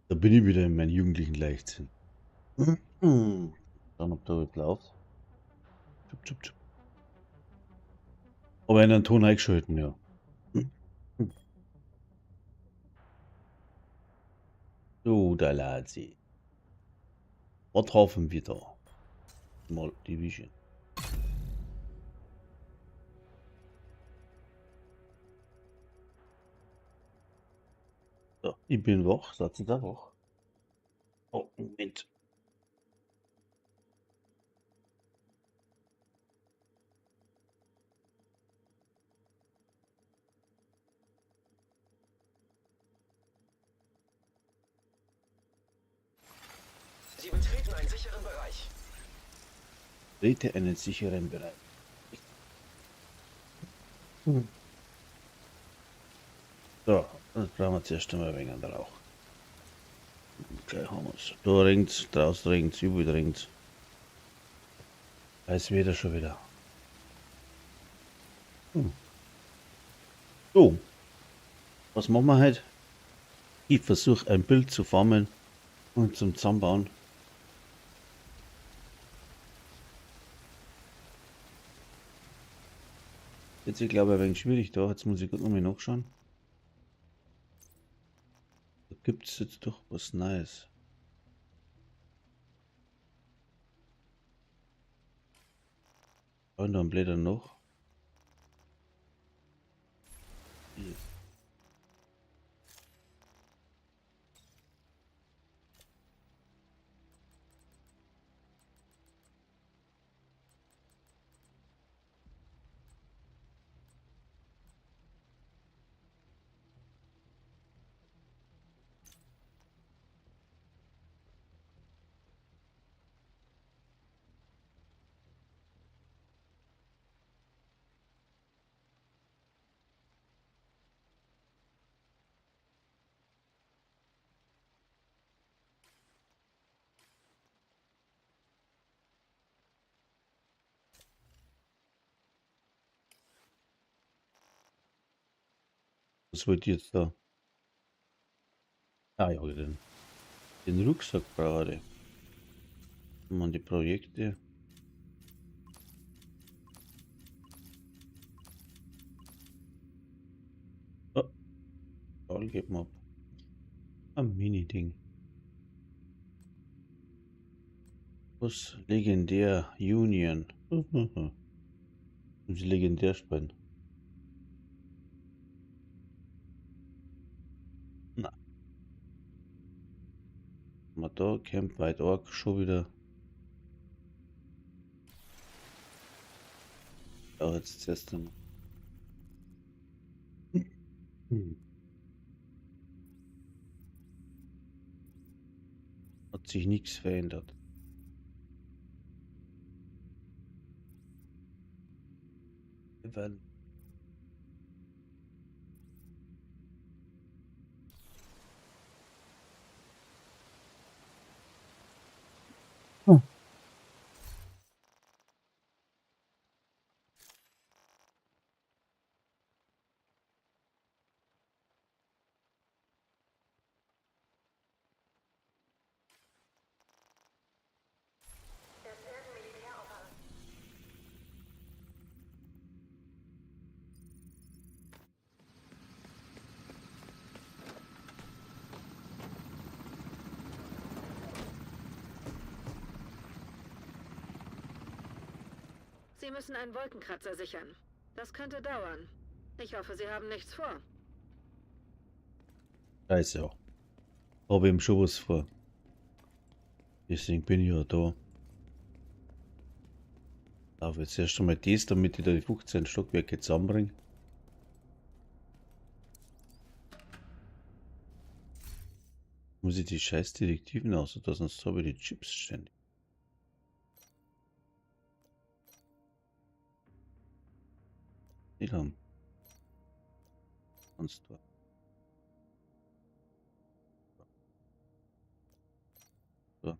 Da bin ich wieder in meinem jugendlichen Leichtsinn. Schauen, ob da was läuft. Tschup, tschup, tschup. Aber einen Ton eingeschalten, ja. So, da Lazi. Was hoffen wir da? Mal Division. So, ich bin wach, seid ihr da wach? Oh, Moment. Sie betreten einen sicheren Bereich. Trete einen sicheren Bereich. So, das brauchen wir zuerst einmal ein wenig an Rauch. Gleich haben wir's. Da regnt's, draußen regnt's, überall regnt's. Weiß wieder schon wieder. So, was machen wir heute? Ich versuche ein Bild zu formen und zum Zusammenbauen. Jetzt, ich glaube, ein wenig schwierig da. Jetzt muss ich grad nochmal nachschauen. Da gibt's jetzt doch was Neues. Und dann blättern noch. Hier. Was wollt ihr jetzt da? Ah ja, den Rucksack brauche ich. Man, die Projekte. Oh. All geht mal ab. Ein Mini-Ding. Was? Legendär Union. Muss ich legendär spielen. Na. Mal da, Camp White Orc schon wieder. Ja, jetzt zuerst einmal. Hat sich nichts verändert. Wir werden Sie müssen einen Wolkenkratzer sichern. Das könnte dauern. Ich hoffe, Sie haben nichts vor. Scheiße, ja. Hab eben schon was vor. Deswegen bin ich ja da. Darf jetzt erst einmal das, damit ich da die 15 Stockwerke zusammenbringe. Muss ich die scheiß Direktiven aus, oder sonst habe ich die Chips ständig. Nicht haben. Sonst was. So.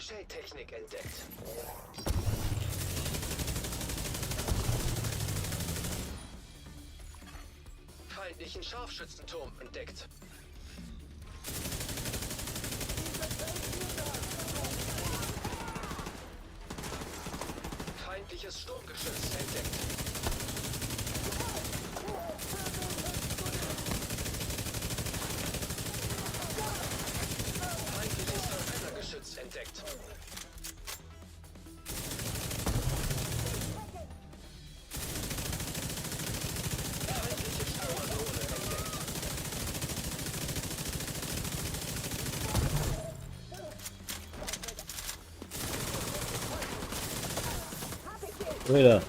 Shade-Technik entdeckt. Feindlichen Scharfschützenturm entdeckt. Feindliches Sturmgeschütz entdeckt. Feindliches Verbrennergeschütz entdeckt. Feindliche Stürmerdrohne entdeckt. Wieder.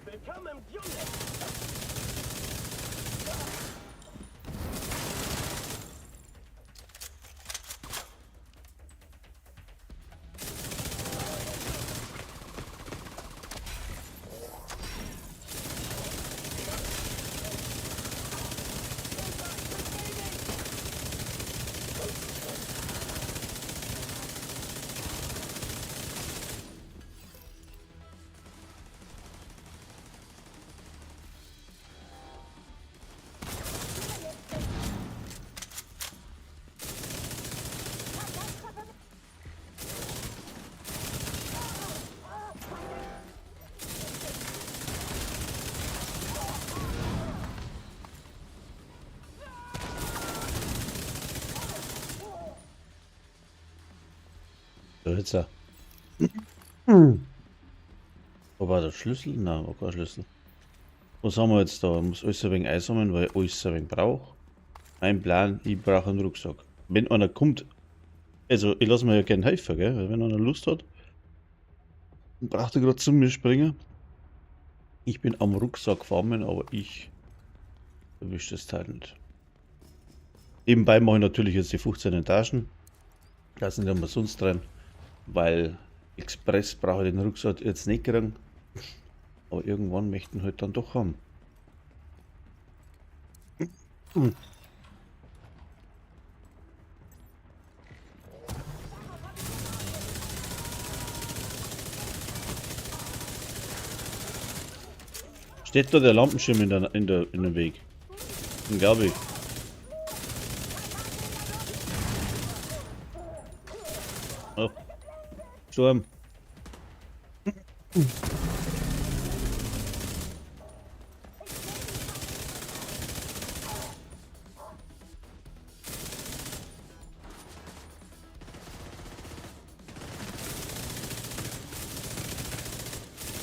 Willkommen im Dschungel! So, jetzt. Ja. Wo war der Schlüssel? Nein, war kein Schlüssel. Was haben wir jetzt da? Ich muss alles ein wenig einsammeln, weil ich alles ein wenig brauche. Mein Plan, ich brauche einen Rucksack. Wenn einer kommt, also ich lasse mir ja gerne helfen, gell? Weil wenn einer Lust hat, dann braucht er gerade zu mir springen. Ich bin am Rucksack farmen, aber ich erwische das Teil nicht. Nebenbei mache ich natürlich jetzt die 15 Etagen. Da sind ja sonst drin, weil Express brauche ich den Rucksack jetzt nicht kriegen. Aber irgendwann möchten halt dann doch haben. Steht da der Lampenschirm in dem Weg? Glaube ich. Oh. Sturm.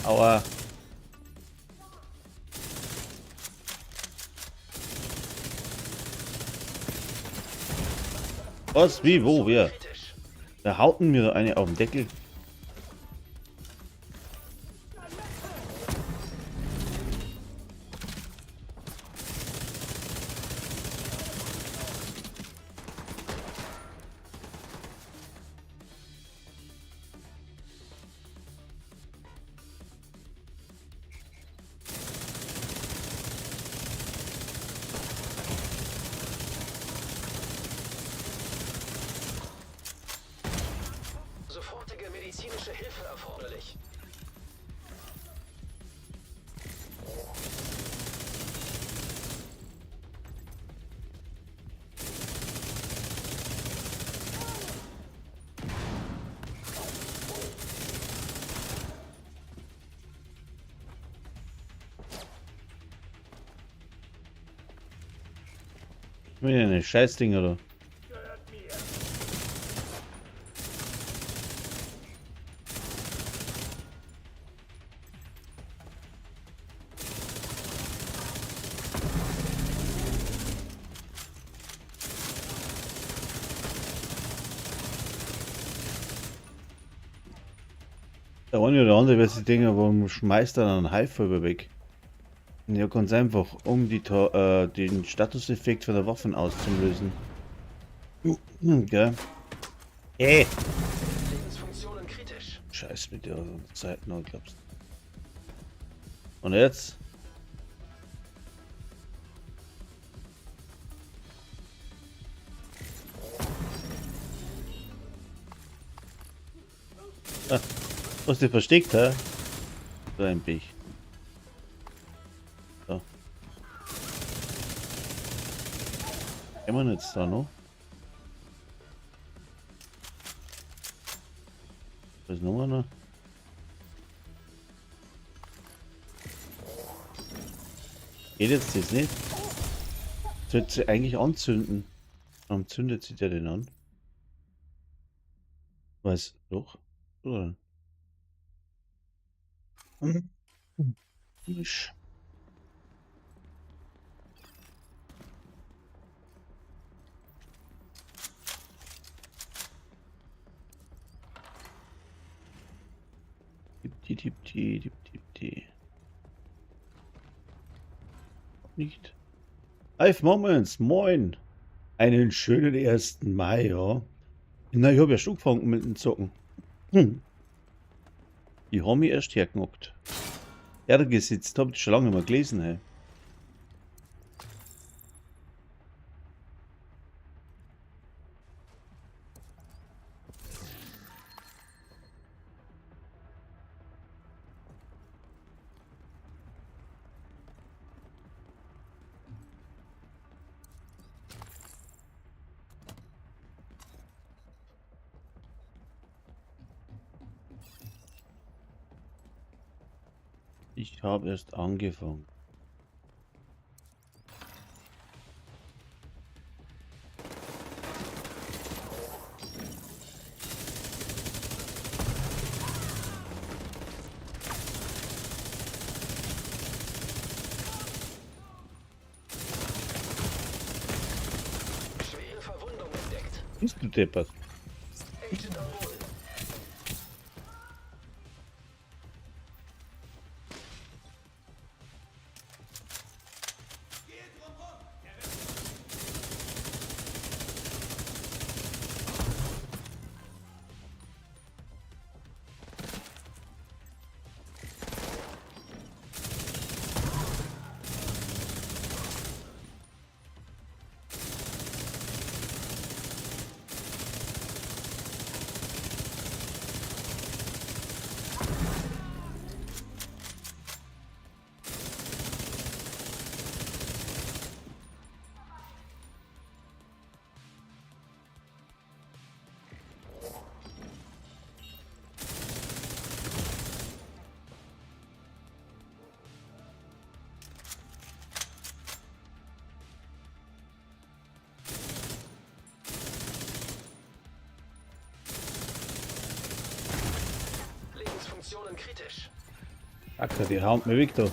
Aua. Was? Wie? Wo? Wer? Da hauten mir eine auf den Deckel. Sofortige Mit eine Scheißdinger da. Der eine oder andere wird sich denken, warum schmeißt er einen Hive weg? Ja, ganz einfach, um die, den Statuseffekt von der Waffen auszulösen. Gell? Ey! Lebensfunktionen kritisch. Scheiß mit der Zeit noch, glaubst du. Und jetzt? Ah, was dich versteckt, hä? So ein Pech. So. Immer jetzt da noch? Da ist noch einer. Geht jetzt das nicht? Sollte sie eigentlich anzünden. Warum zündet sie der denn an? Weiß doch. Oder? Komisch. Tipp, tipp, tipp, tipp, tipp. Nicht. Five Moments, moin. Einen schönen 1. Mai, ja. Na, ich hab ja schon angefangen mit dem Zocken. Ich hab mich erst hergenockt. Hergesitzt, hab ich schon lange nicht mehr gelesen, hey. Ich habe erst angefangen. Schwere Verwundung entdeckt. Bist du deppert? Agent am Boden. Lebensfunktionen kritisch. Acker, die hauen mir weg da.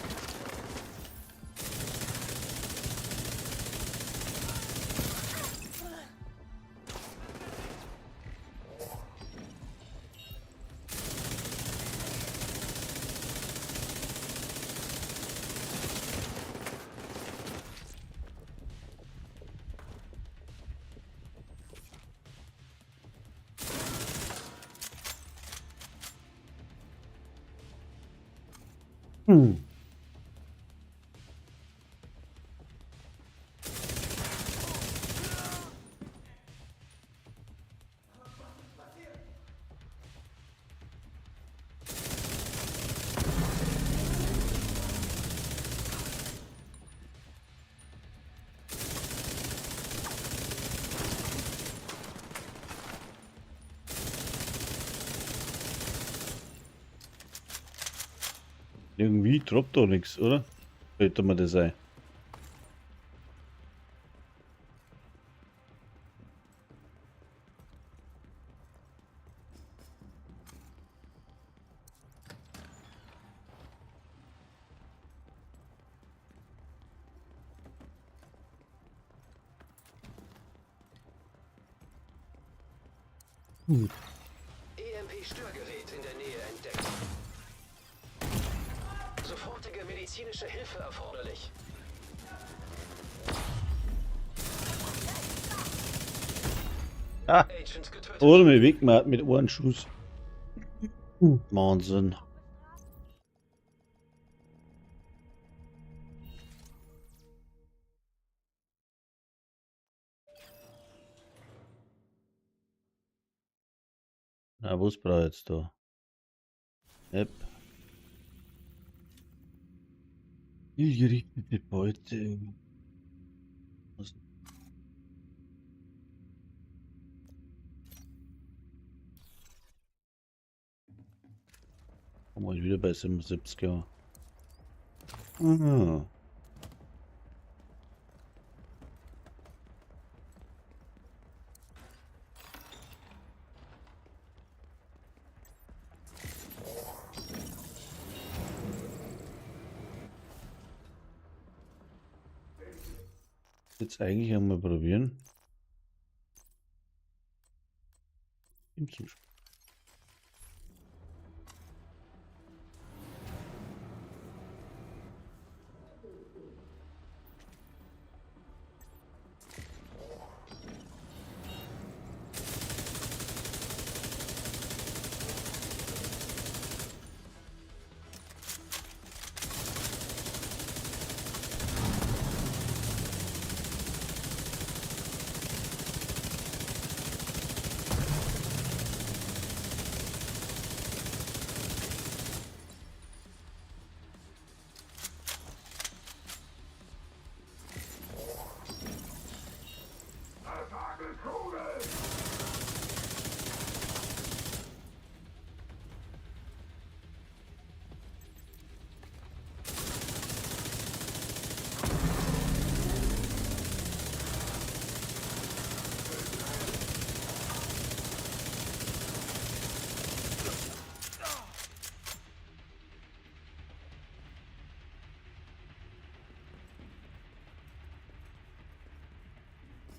Irgendwie droppt doch nichts, oder? Fällt mir das ein. Gut. EMP-Störgerät in der Nähe entdeckt. Sofortige medizinische Hilfe erforderlich. Ah, Agent getötet. oder mir weggemacht mit einem Schuss. Wahnsinn. Na, was brauche ich jetzt da? App. Zielgerichtete Beute. Was? Kommen wir wieder bei 77, ja. Ah. Jetzt eigentlich einmal probieren. Im Zustand.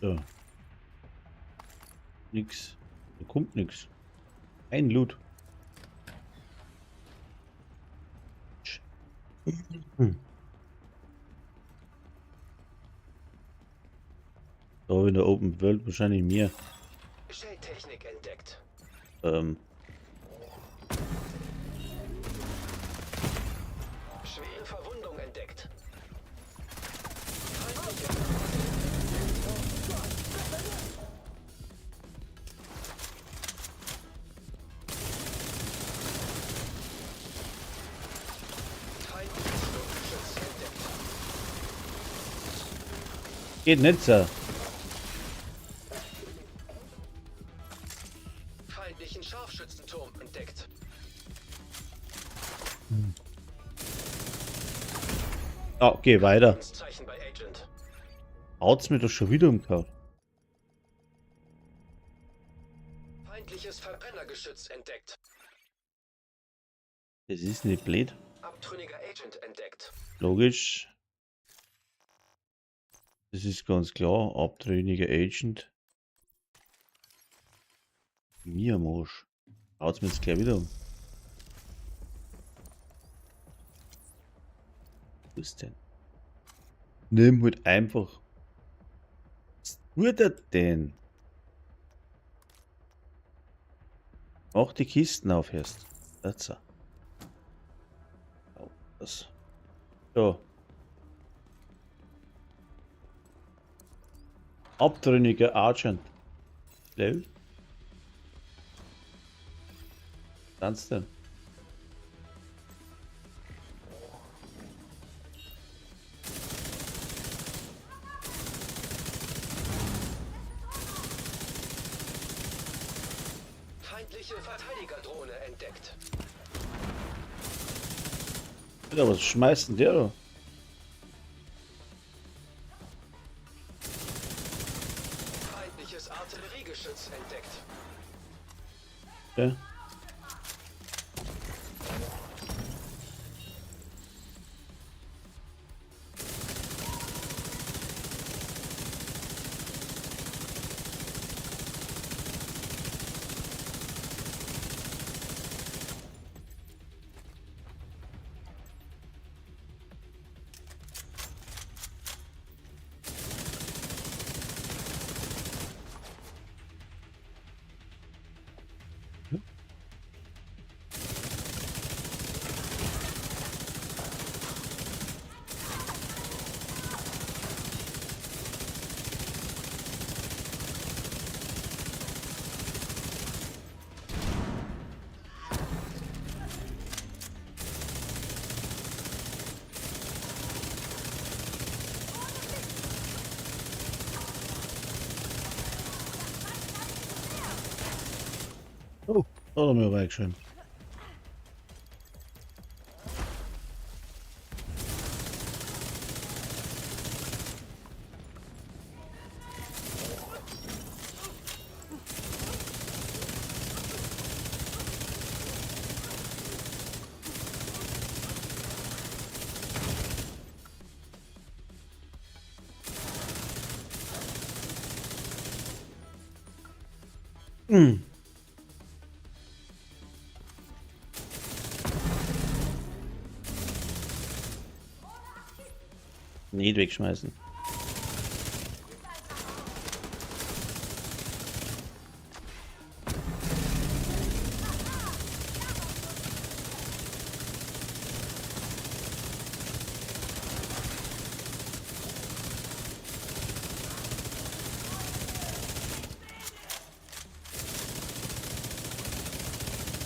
So. Nix. Da kommt nix. Ein Loot. Da in der Open World wahrscheinlich mehr. Schildtechnik entdeckt. Schwere Verwundung entdeckt. Feindliches Luftschütz entdeckt. Geht nicht so. Feindlichen Scharfschützenturm entdeckt. Ah, geh weiter. Zeichen bei Agent. Haut's mir doch schon wieder umgehauen. Feindliches Verbrennergeschütz entdeckt. Das ist nicht blöd. Abtrünniger Agent entdeckt. Logisch. Das ist ganz klar. Abtrünniger Agent. Mir am Arsch. Haut's mir jetzt gleich wieder um. Was denn? Nimm halt einfach. Was tut er denn? Mach die Kisten auf erst. Das. Das. So. Abtrünniger Agent. Level. Tanz denn? Feindliche Verteidigerdrohne entdeckt. Alter, was schmeißt denn der da? Feindliches Artilleriegeschütz entdeckt. Ja. Da hat er mir aber eingeschrieben. Nicht wegschmeißen.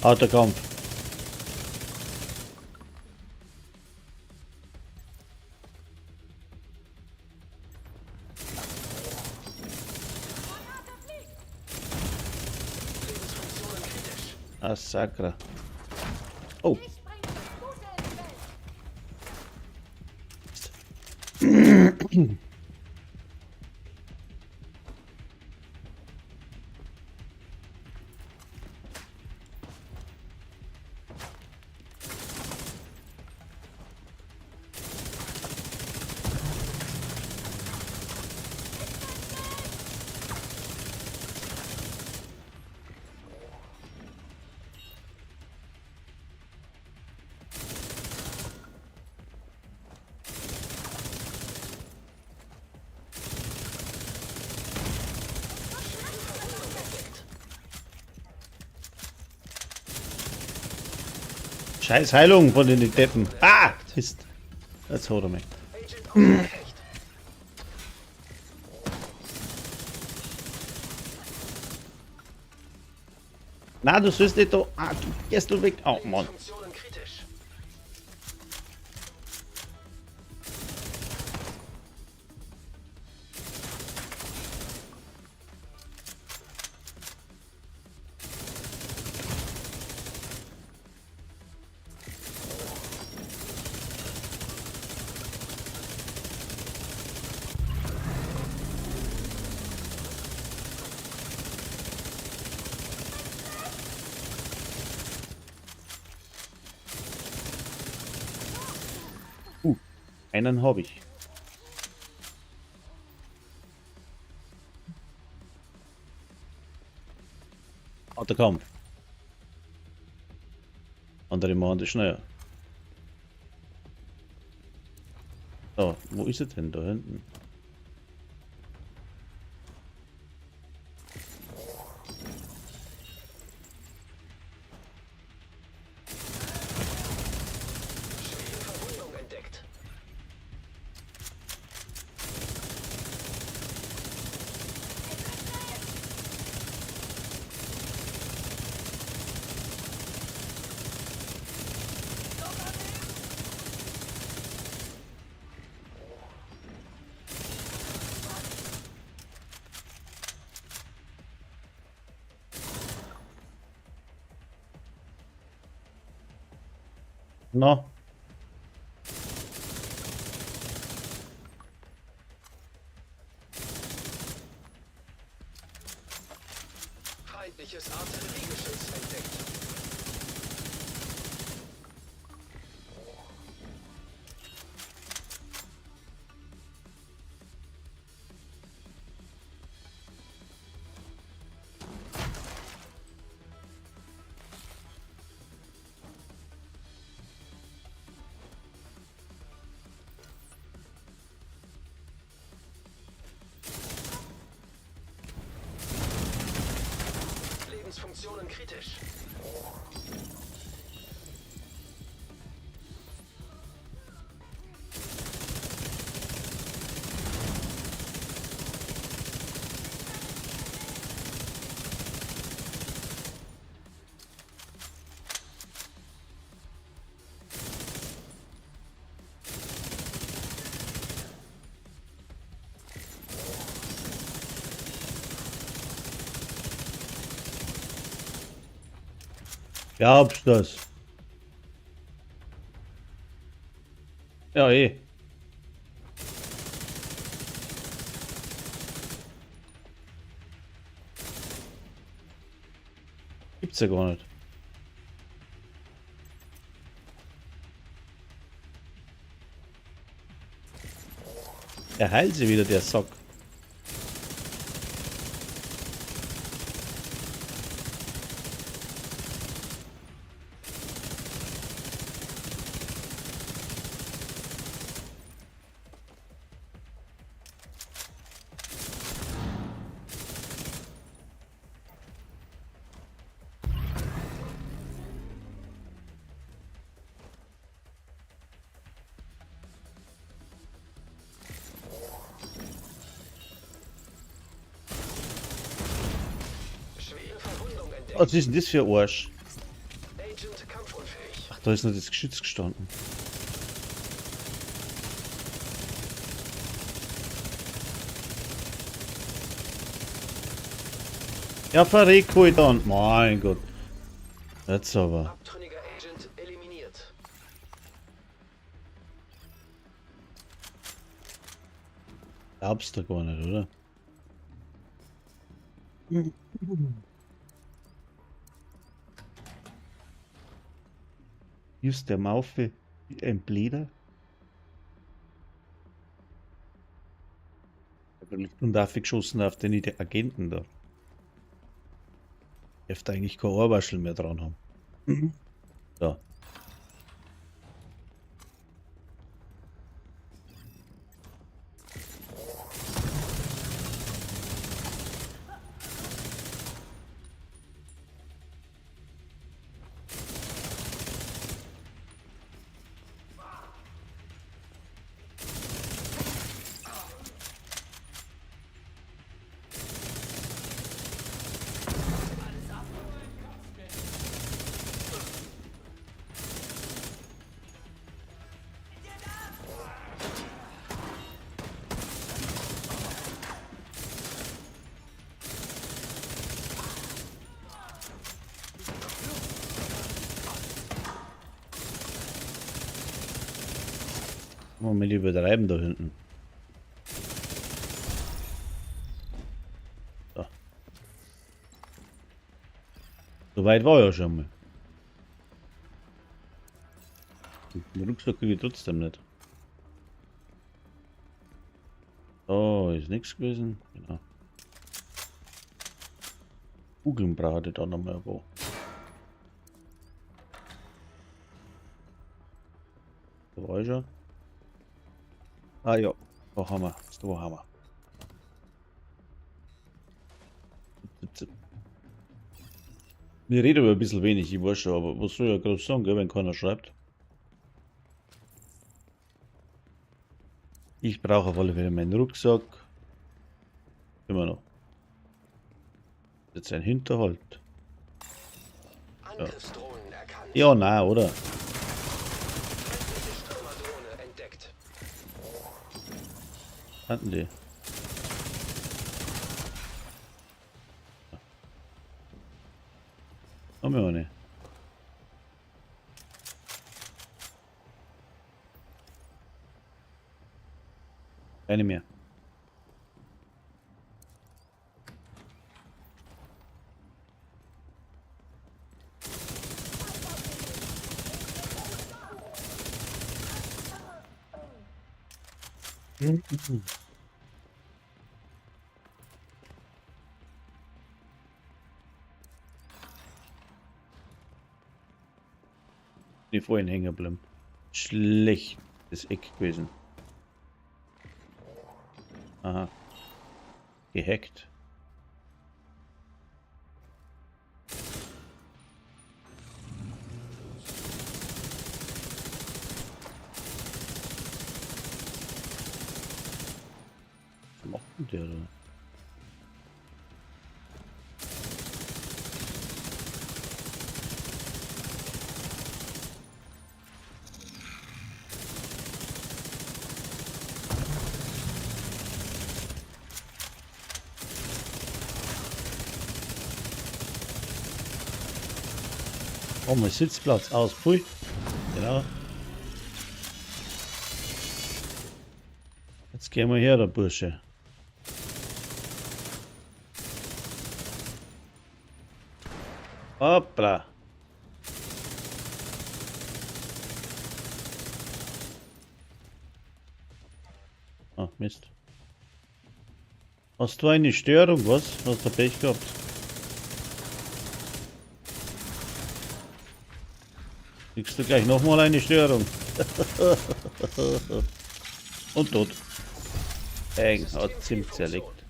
Autokampf. Lebensfunktionen kritisch. Ah, Sakra. Oh. Ich bringe das Gute in die Welt. Scheiß Heilung von den Deppen. Ah! Mist. Jetzt hat er mich. Agent außer Gefecht. Na, du sollst nicht da. Ah, du gehst du weg. Oh, Mann. Lebensfunktionen kritisch. Einen habe ich. Autokampf. Andere machen das schneller. So, wo ist er denn? Da hinten. Schwere Verwundung entdeckt. Na. Feindliches Artilleriegeschütz entdeckt. Lebensfunktionen kritisch. Glaubst du das? Ja, eh. Gibt's ja gar nicht. Er heilt sie wieder, der Sack. Schwere Verwundung entdeckt. Was ist denn das für ein Arsch? Agent kampfunfähig. Ach, da ist noch das Geschütz gestanden. Ja, verreck halt dann. Mein Gott. Jetzt aber. Abtrünniger Agent eliminiert. Glaubst du gar nicht, oder? Ist der Maufe ein Bläder? Und dafür geschossen auf den Agenten da. Dürfte eigentlich kein Ohrwaschel mehr dran haben. So. Mal übertreiben da hinten. So. So weit war ja schon mal. Den Rucksack kriege ich trotzdem nicht. Oh, ist nichts gewesen. Genau. Kugeln brauche ich da nochmal wo. Da war ich schon. Ah ja, da haben wir. Da haben wir. Wir reden aber ein bisschen wenig, ich weiß schon, aber was soll ich ja groß sagen, gell, wenn keiner schreibt. Ich brauche auf alle Fälle meinen Rucksack. Immer noch. Jetzt ein Hinterhalt. Angriffsdrohnen erkannt. Ja, nein, oder? Feindliche Stürmerdrohne entdeckt. Hatten die. Haben wir eine. Keine mehr. Die vorhin hängen geblieben. Schlechtes Eck gewesen. Aha. Gehackt. Was macht denn der da? Oh, mein Sitzplatz aus. Pfui. Genau. Jetzt gehen wir her, der Bursche. Hoppla. Ah, Mist. Hast du eine Störung, was? Hast du Pech gehabt? Kriegst du gleich nochmal eine Störung. Und tot. Eng, hat Zimt zerlegt.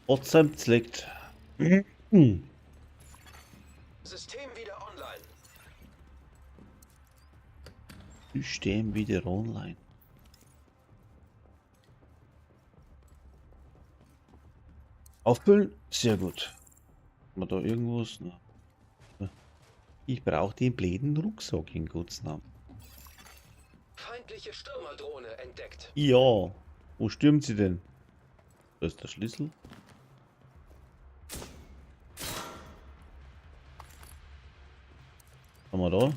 Hat Zimt zerlegt. System wieder online. System wieder online. Auffüllen? Sehr gut. Haben wir da irgendwas? Na. Ich brauche den bläden Rucksack in Gottes Namen. Feindliche Stürmerdrohne entdeckt. Ja. Wo stürmt sie denn? Da ist der Schlüssel. Was haben wir da?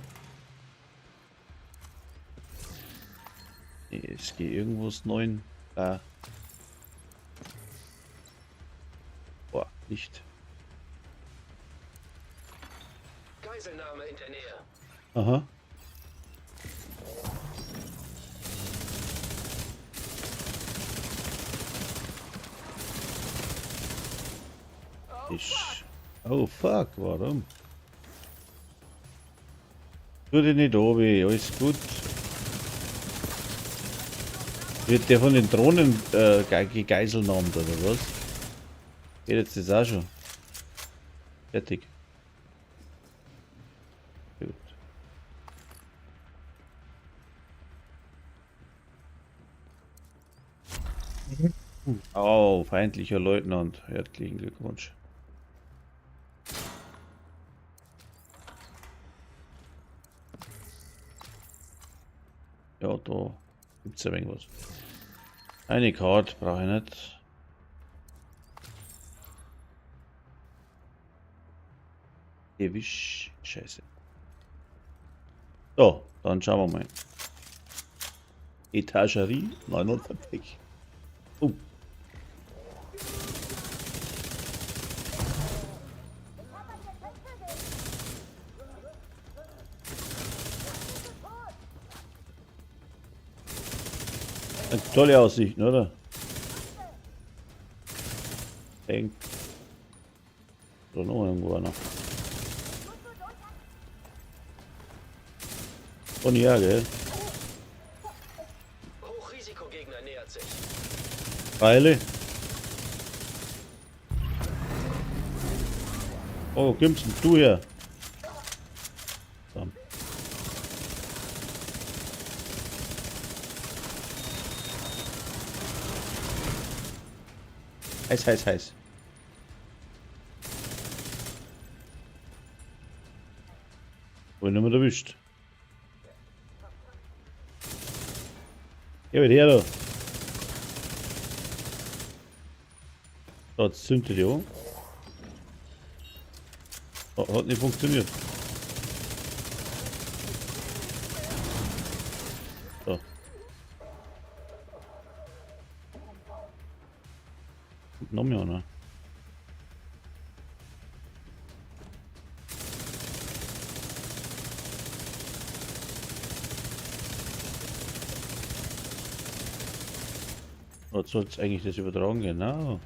Es geht irgendwas 9. Da. Boah, nicht. Geiselnahme in der Nähe. Aha. Ich. Oh fuck, warum? Tu dich nicht obi, alles gut. Wird der von den Drohnen gegeiselnahmt oder was? Geht jetzt das auch schon? Fertig. Gut. Oh, feindlicher Leutnant. Herzlichen Glückwunsch. Ja, da gibt's ja irgendwas. Eine Karte brauche ich nicht. Ewig. Scheiße. So, dann schauen wir mal. Etagerie 59. Oh. Eine tolle Aussicht, oder? Denk. Da noch irgendwo einer. Und ja, gell? Hochrisikogegner nähert sich. Pfeile. Oh, kommst denn du her? So. Heiß, heiß, heiß. Wo ich nicht mehr erwischt. Geh wieder her da. Da, jetzt zündet die an. Oh, hat nicht funktioniert. So. Noch mehr, ne? Was soll es eigentlich das übertragen? Genau.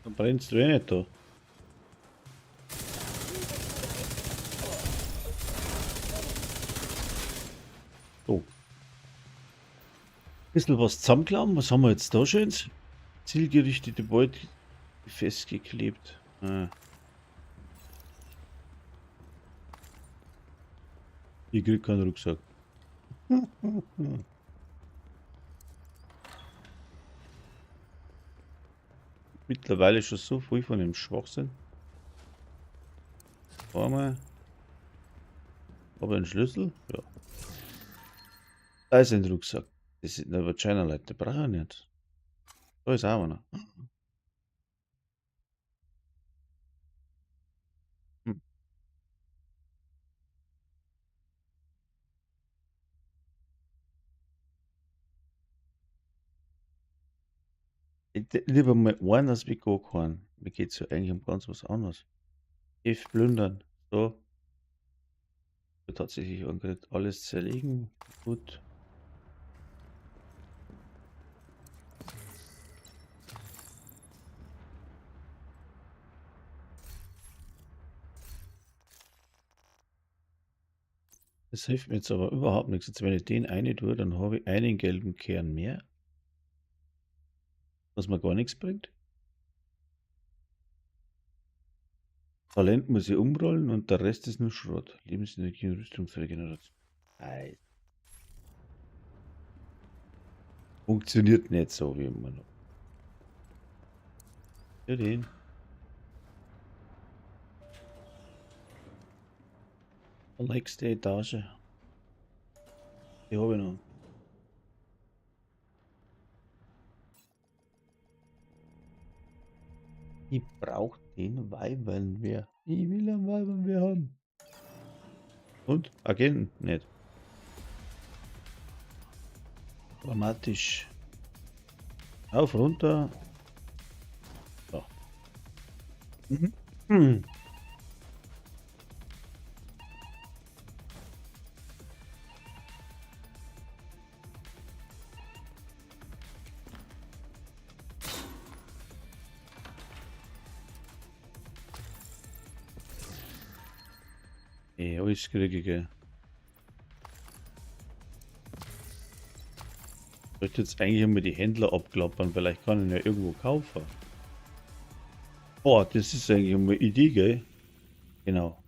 Dann brennst du eh nicht da. So. Bisschen was zusammenklauen. Was haben wir jetzt da schöns? Zielgerichtete Beute festgeklebt. Ah. Ich krieg keinen Rucksack. Mittlerweile schon so viel von dem Schwachsinn. Einmal. Habe ich einen Schlüssel? Ja. Da ist ein Rucksack. Das sind aber China Leute, die brauche ich nicht. Da ist auch einer. Hm. Lieber mal einen als wie gar keinen. Mir geht's ja eigentlich um ganz was anderes. F plündern. So. Tatsächlich angekriegt. Alles zerlegen. Gut. Das hilft mir jetzt aber überhaupt nichts. Jetzt, wenn ich den eine tue, dann habe ich einen gelben Kern mehr. Was mir gar nichts bringt. Talent muss ich umrollen und der Rest ist nur Schrott. Lebensenergie und Rüstungsregeneration. Scheiße. Funktioniert nicht so wie immer noch. Ja, den. Nächste Etage. Die habe ich noch. Ich brauch den Weibernwehr. Ich will einen Weibernwehr haben. Und? Agenten? Nicht. Dramatisch. Auf, runter. So. Mhm. Hm. Ey, alles kriege ich, gell. Ich sollte jetzt eigentlich immer die Händler abklappern, vielleicht kann ich ihn ja irgendwo kaufen. Boah, das ist eigentlich eine Idee, gell? Genau.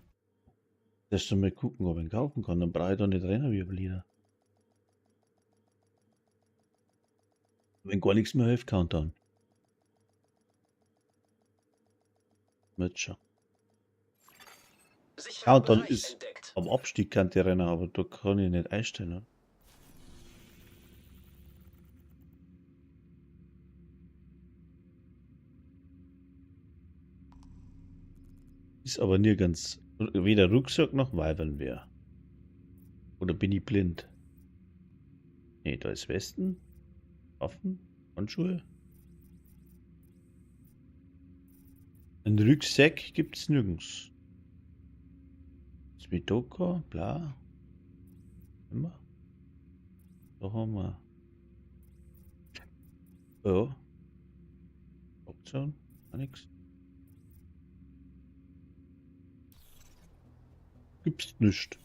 Lass doch mal gucken, ob ich ihn kaufen kann, dann brauche ich da nicht rennen wie ein Blinder. Wenn gar nichts mehr hilft, Countdown. Wird schon. Countdown ist entdeckt. Am Abstieg kann die rennen, aber da kann ich nicht einstellen. Oder? Ist aber nirgends weder Rucksack noch Weibernwehr. Oder bin ich blind? Ne, da ist Westen. Waffen, Handschuhe. Ein Rucksack gibt's nirgends. Smidoka, bla. Immer. Da haben wir. Ja. Option, gar nix. Gibt's nicht.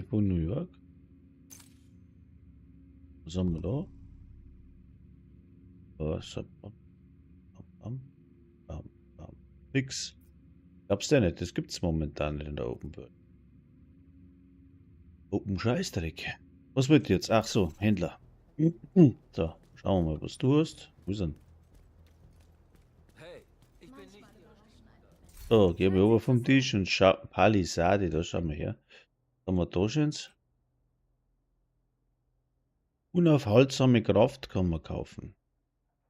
Von New York. Was haben wir da? Was? Bam, bam, bam. Nix. Gab's da nicht. Das gibt's momentan nicht in der Open World. Open Scheißdreck. Was wird jetzt? Ach so, Händler. So, schauen wir mal, was du hast. Wo ist denn? Hey, ich bin nicht So, gehen wir rüber vom Tisch und schau. Palisade, da schauen wir her. Was haben wir da schöns? Unaufhaltsame Kraft kann man kaufen.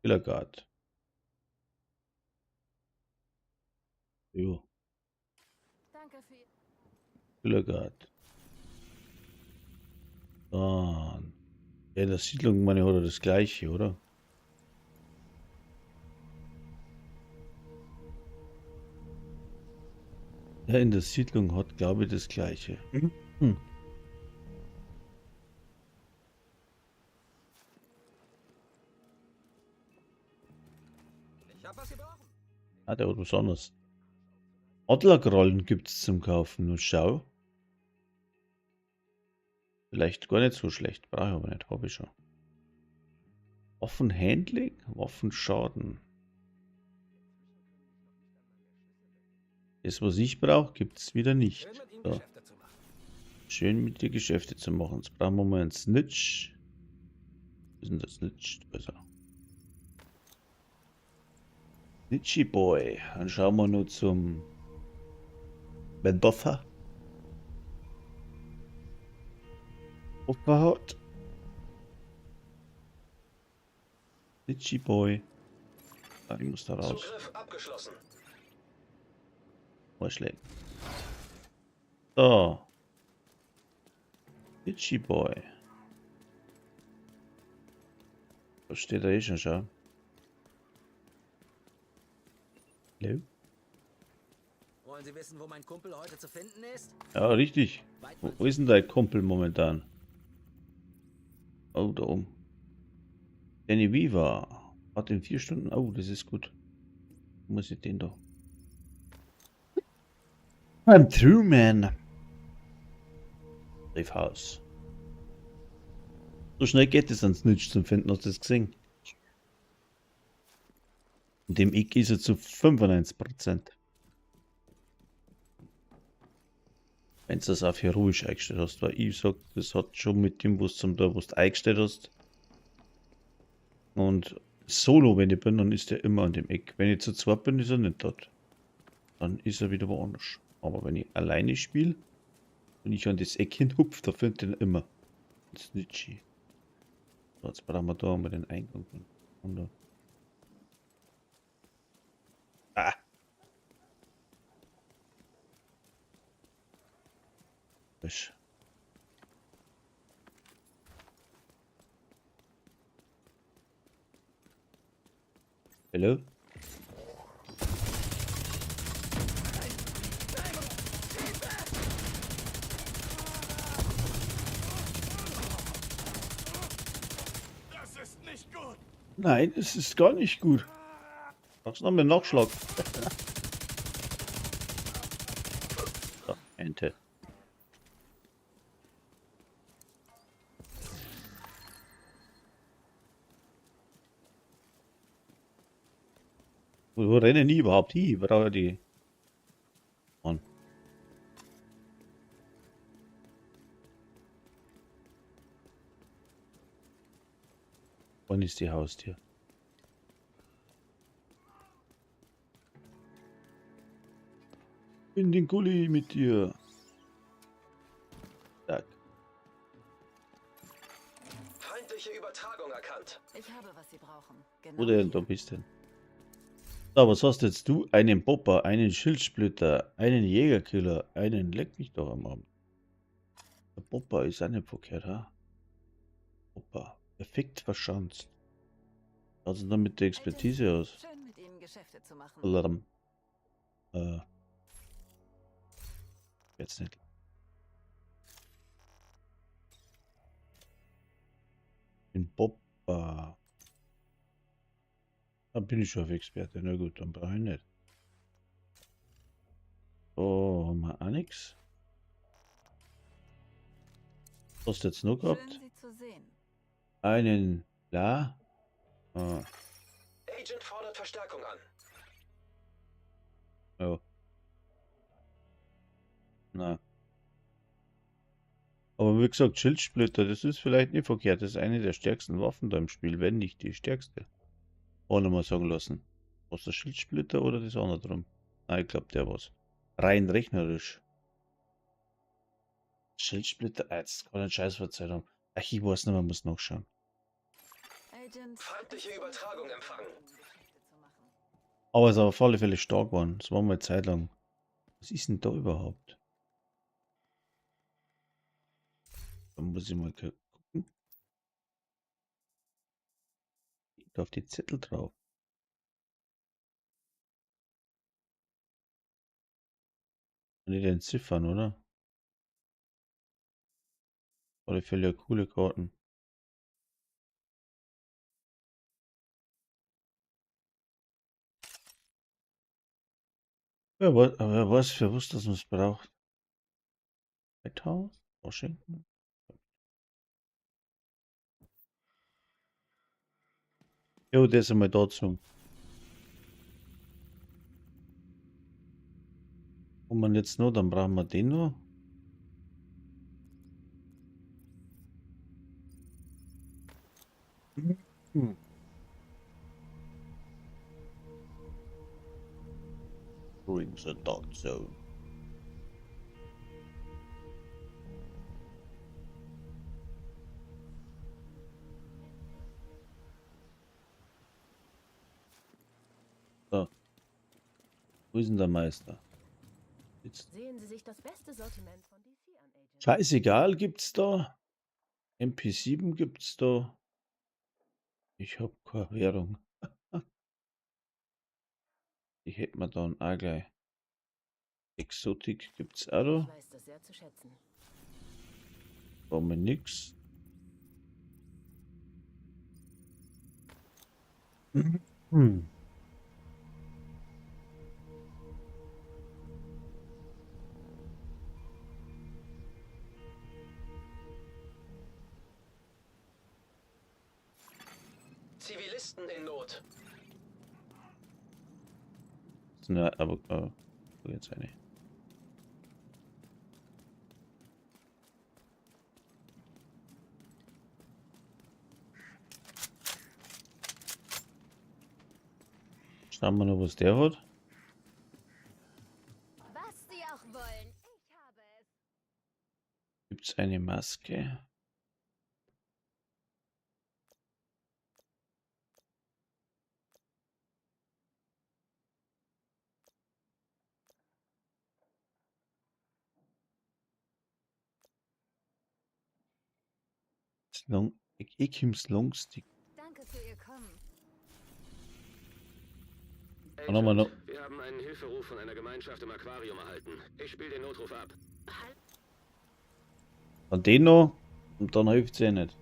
Killerguard. Jo. Danke für Killerguard. Dann. Ja, in der Siedlung, meine ich, hat er das gleiche, oder? Ja, in der Siedlung hat, glaube ich, das gleiche. Hm. Ich hab was gebrauchen. Ah, der hat was anderes. Adlergrollen gibt's zum Kaufen. Nur schau. Vielleicht gar nicht so schlecht. Brauche ich aber nicht. Hab ich schon. Waffenhandling? Waffenschaden. Das, was ich brauche, gibt's wieder nicht. Schön mit Ihnen So. Geschäfte zu machen. Schön mit dir Geschäfte zu machen. Jetzt brauchen wir mal einen Snitch. Was ist denn der Snitch? Da ist er. Snitchy Boy. Dann schauen wir nur zum Mendoza. Opferhaut. Snitchy Boy. Ah, ich muss da raus. Zugriff abgeschlossen. Vorschläge. So. Snitchy Boy. Da steht er eh schon, schau. Hallo? Wollen Sie wissen, wo mein Kumpel heute zu finden ist? Ja, richtig. Wo ist denn dein Kumpel momentan? Oh, da oben. Danny Weaver hat in 4 Stunden. Oh, das ist gut. Muss ich den da? I'm Truman. Briefhaus. So schnell geht es ans Snitch zum Finden, hast du das gesehen? In dem Eck ist er zu 95%. Wenn du das auf heroisch eingestellt hast, weil ich sag, das hat schon mit dem, was zum da, was du eingestellt hast. Und solo, wenn ich bin, dann ist er immer an dem Eck. Wenn ich zu zweit bin, ist er nicht dort. Dann ist er wieder woanders. Aber wenn ich alleine spiele und ich an das Eck hinhupf, da findet er ihn immer. Snitchy. So, jetzt brauchen wir da mal den Eingang. Und da. Ah! Fisch. Hallo? Das ist nicht gut. Nein, es ist gar nicht gut. Mach's noch mit Nachschlag. So, Ente. Wo rennen die überhaupt hin? Ich brauche die. Mann. Wann ist die Haustür? In den Gully mit dir. Zack. Feindliche Übertragung erkannt. Ich habe, was Sie brauchen. Genau Wo denn? hier. Da bist denn. So, was hast jetzt du? Einen Popper, einen Schildsplitter, einen Jägerkiller, einen Leck mich doch am Abend. Der Popper ist auch nicht verkehrt, ha? Popper. Perfekt verschanzt. Was denn da mit der Expertise aus? Schön, mit Ihnen Geschäfte zu machen. Alarm. Jetzt nicht. Den Popper. Da bin ich schon auf Experte. Na gut, dann brauche ich nicht. So, haben wir auch nix. Was hast du jetzt noch Schön, gehabt? Sie zu sehen. Einen da. Ah, Agent fordert Verstärkung an. ja. Na. Aber wie gesagt, Schildsplitter, das ist vielleicht nicht verkehrt. Das ist eine der stärksten Waffen da im Spiel, wenn nicht die stärkste. Auch nochmal sagen lassen. Was der Schildsplitter oder das andere drum? Nein, ich glaub, der war's. Rein rechnerisch. Schildsplitter, jetzt kann ich einen Scheiß verzeihen haben. Ach, ich weiß nicht, man muss nachschauen. Agent, Feindliche Übertragung empfangen. Geschäfte zu machen. Aber es ist auf alle Fälle stark geworden. Das war mal eine Zeit lang. Was ist denn da überhaupt? Da muss ich mal gucken. Da auf die Zettel drauf. Nicht den Ziffern, oder? Auf alle Fälle coole Karten. Wer weiß, für was das man es braucht. White House? Washington? Jo, der ist einmal dazu. Und man jetzt noch, dann brauchen wir den noch. Entering the Dark Zone. So. Wo ist denn der Meister? Jetzt. Sehen Sie sich das beste Sortiment von DC an, Agent. Scheißegal gibt's da. MP7 gibt's da. Ich hab keine Währung. Die hätten wir dann auch gleich. Exotik gibt's auch Ich da. weiß das sehr zu schätzen. Brauchen wir nix. Hm. Zivilisten in Not. Na, aber jetzt eine. Schauen wir noch, was der hat. Was Sie auch wollen, ich habe es. Gibt's eine Maske? Long, Ekims Longstick. Danke für Ihr Kommen. Dann haben wir noch. Wir haben einen Hilferuf von einer Gemeinschaft im Aquarium erhalten. Ich spiele den Notruf ab. Dann den noch und dann hilft's eh nicht.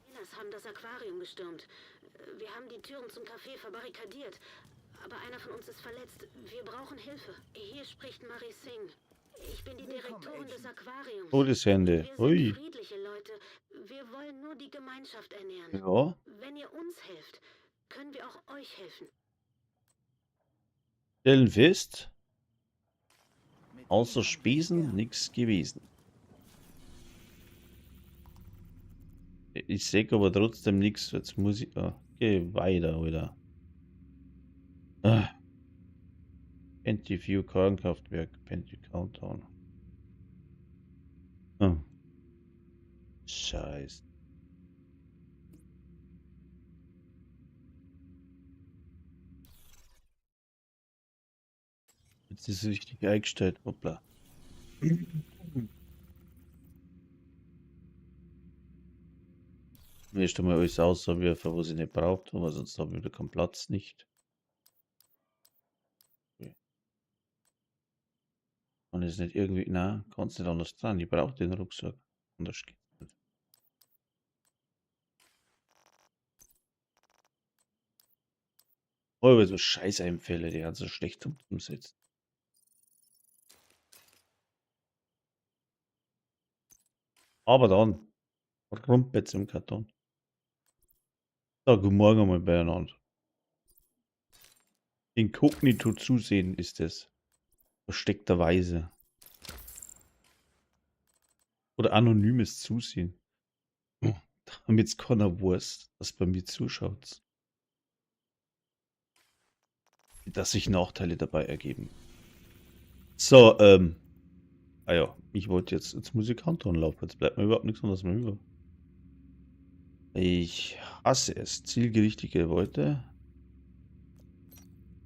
Hyenas haben das Aquarium gestürmt. Wir haben die Türen zum Café verbarrikadiert. Aber einer von uns ist verletzt. Wir brauchen Hilfe. Hier spricht Marie Singh. Ich bin die Willkommen, Direktorin des Agent. Aquariums. Todeshände. Wir sind Ui. friedliche Leute. Wir wollen nur die Gemeinschaft ernähren. Ja. Wenn ihr uns helft, können wir auch euch helfen. Stellen fest, Mit außer Ihnen handle ich Spesen gern. nichts gewesen. Ich sehe aber trotzdem nichts. Jetzt muss ich. Ah, geh weiter, Alter. Ah. View Kernkraftwerk, Penty Countdown. Ah. Scheiße. Jetzt ist es richtig eingestellt. Hoppla. Erst einmal alles auswerfen, was ich nicht braucht, aber sonst habe ich wieder keinen Platz nicht. Okay. Und ist nicht irgendwie. Na, kannst nicht anders dran. Ich brauche den Rucksack. Anders geht's nicht. Oh, aber so Scheißeinfälle, die ganzen schlecht umsetzen. Aber dann, Rumpetz im Karton. So, guten Morgen einmal beieinander. Inkognito zusehen ist es. Versteckterweise. Oder anonymes Zusehen. Damit es keiner weiß, dass bei mir zuschaut. Dass sich Nachteile dabei ergeben. So, Ah ja, ich wollte jetzt muss ich Countdown laufen. Jetzt bleibt mir überhaupt nichts anderes mehr über. Ich hasse es. Zielgerichtete Beute.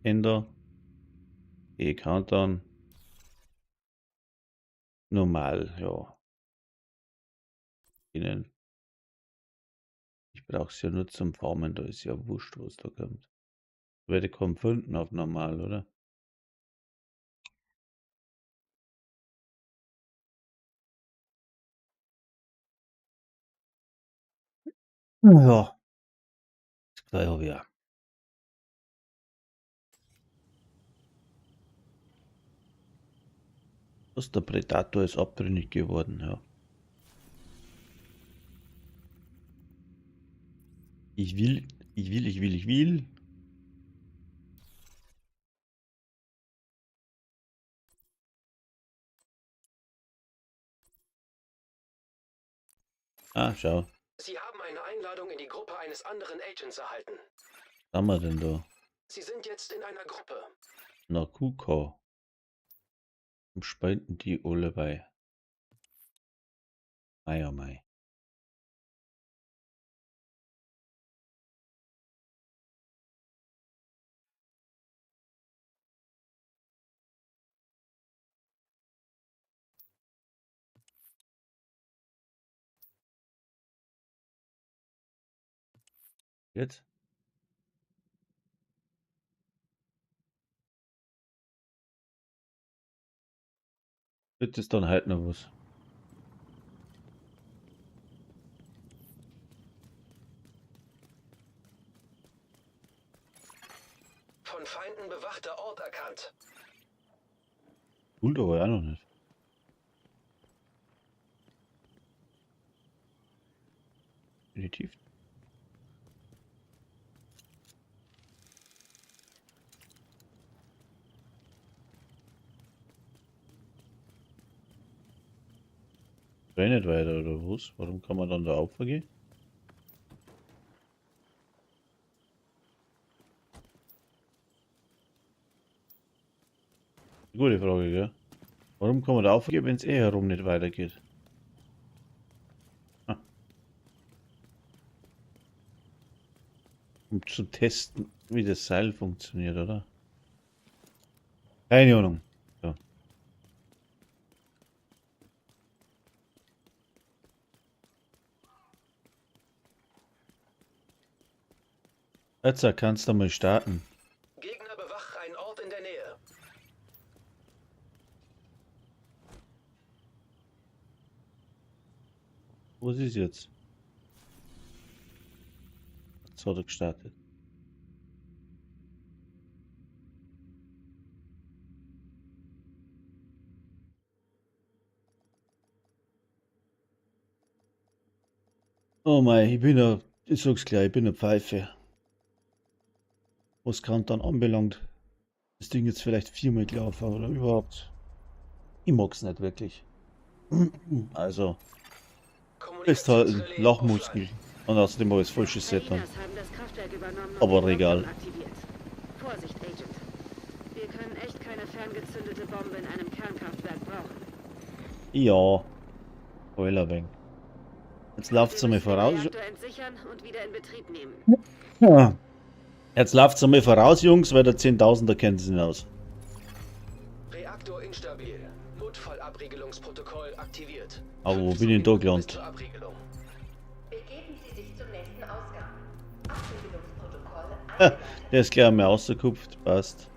Ender. E Countdown. Normal, ja. Ihnen. Ich brauche es ja nur zum Farmen, da ist ja wurscht, was da kommt. Werde kaum finden auf normal, oder? Ja. Das gleich habe ich auch. Was, der Predator ist abtrünnig geworden, ja. Ich will, ich will, ich will, ich will. Ah, schau. Sie haben eine Einladung in die Gruppe eines anderen Agents erhalten. Was haben wir denn da? Sie sind jetzt in einer Gruppe. Na, QK. Und spenden die alle bei. Mei, oh mei. Jetzt? Wird es dann halt noch was? Von Feinden bewachter Ort erkannt. Cool, aber ja noch nicht. Definitiv. Renn nicht weiter, oder was? Warum kann man dann da aufgehen? Gute Frage, gell? Warum kann man da aufgehen, wenn es eh herum nicht weitergeht? Ah. Um zu testen, wie das Seil funktioniert, oder? Keine Ahnung. So. Jetzt kannst du mal starten. Gegner bewachen einen Ort in der Nähe. Was ist jetzt? Jetzt hat er gestartet. Oh mei, ich bin ja, ich sag's gleich, ich bin eine Pfeife. Was Countdown anbelangt, das Ding jetzt vielleicht viermal gelaufen oder überhaupt. Ich mag's nicht wirklich. Also, festhalten, Kommunikationsrelais Lachmuskel. offline. Und außerdem habe ich das falsche Set an. Hyenas haben das Kraftwerk übernommen und Aber den egal. Lockdown aktiviert. Vorsicht, Agent. Wir können echt keine ferngezündete Bombe in einem Kernkraftwerk brauchen. Ja. Eulerweng. Jetzt läuft's Wir einmal müssen den voraus. Reaktor entsichern und wieder in Betrieb nehmen. Ja. Jetzt läuft's einmal voraus, Jungs, weil der 10.000er kennt sich nicht aus. Reaktor instabil. Notfallabriegelungsprotokoll aktiviert. Aber wo 15 bin ich denn da Minuten bis gelandet? zur Abriegelung. Begeben Sie sich zum nächsten Ausgang. Abriegelungsprotokoll eingeleitet. Der ist gleich einmal rausgekupft, passt.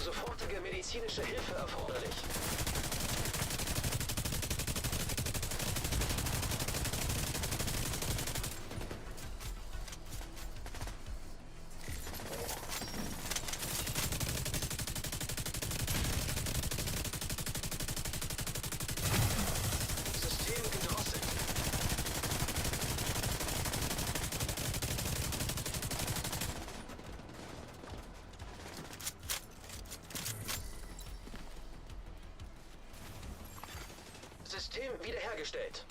Sofortige medizinische Hilfe erforderlich. System gedrosselt. System wiederhergestellt.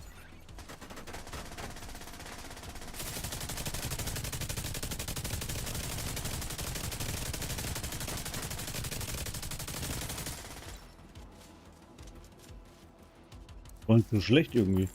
War nicht so schlecht irgendwie.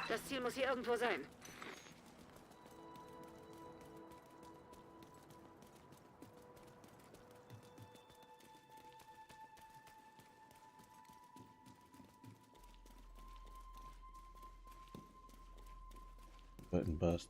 Das Ziel muss hier irgendwo sein. Passt.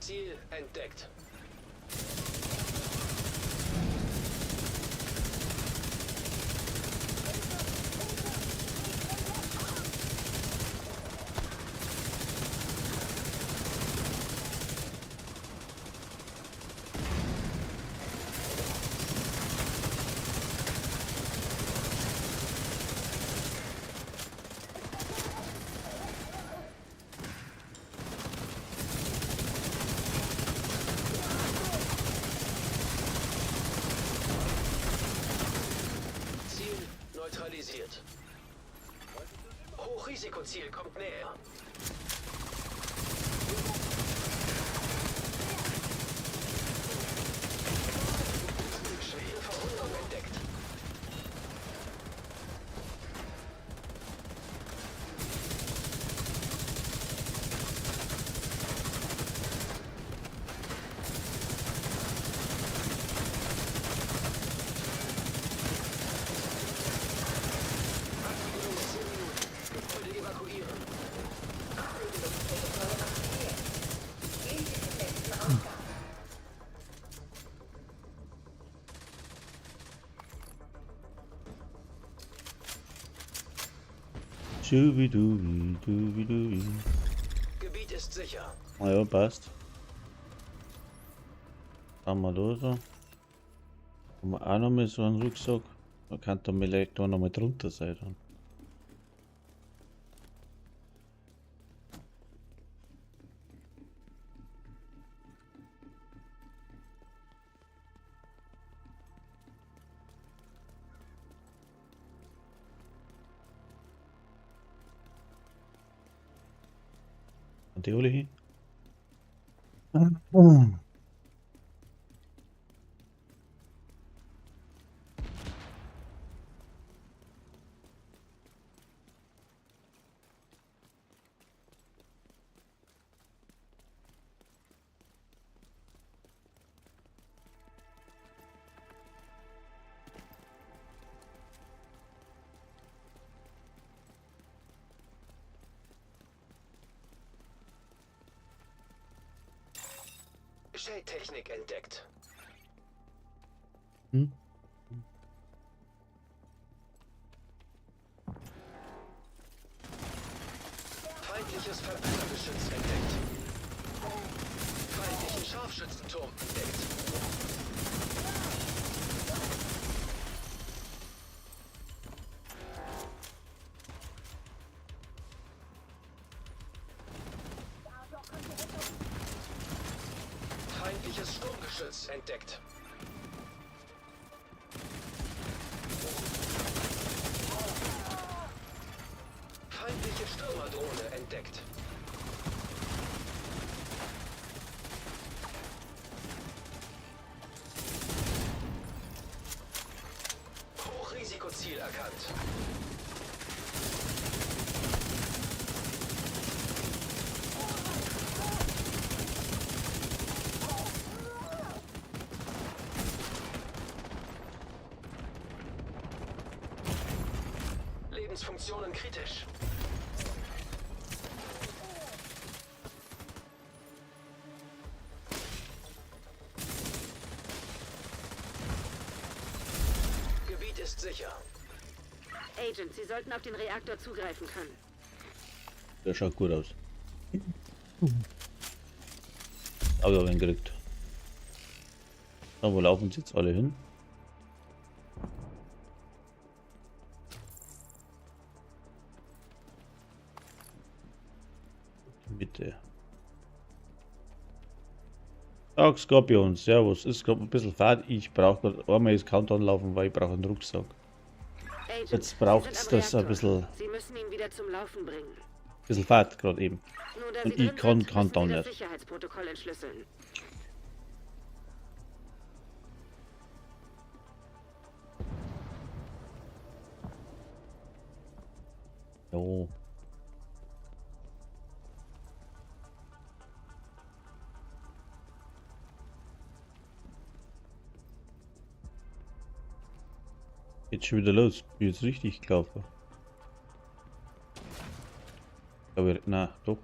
Ziel entdeckt. Ziel neutralisiert. Hochrisikoziel kommt näher. Schwere Verwundung entdeckt. Abriegelung in 10 Minuten. Gebäude evakuieren. Abriegelungsprotokoll aktiviert. Gehen Sie zum nächsten Ausgang. Schubidubi, dubi-dubi. Gebiet ist sicher. Ah ja, passt. Haben wir da so. Haben wir auch noch mal so einen Rucksack. Da kann da vielleicht da noch mal drunter sein dann. Und die alle hin? Shade-Technik entdeckt. Hm? Feindliches Verbrennergeschütz entdeckt. Feindlichen Scharfschützenturm entdeckt. Feindliches Sturmgeschütz entdeckt. Feindliche Stürmerdrohne entdeckt. Zustand. Lebensfunktionen kritisch. Gebiet ist sicher. Agent, Sie sollten auf den Reaktor zugreifen können. Der schaut gut aus. Aber wenn gekriegt. Da, wo laufen sie jetzt alle hin? Die Mitte. Tag Scorpion, Servus. Ist gerade ein bisschen fad. Ich brauche gerade einmal das Countdown laufen, weil ich brauche einen Rucksack. Agent, Jetzt Sie braucht's sind am das ein Reaktor. bisschen, Sie müssen ihn wieder zum Laufen bringen. bisschen Fahrt gerade eben. Nun, da Und Sie ich drin kann sind, müssen Countdown Sie das nicht. Sicherheitsprotokoll entschlüsseln. Jo. Geht schon wieder los. Bin jetzt richtig gelaufen. Aber na, doch.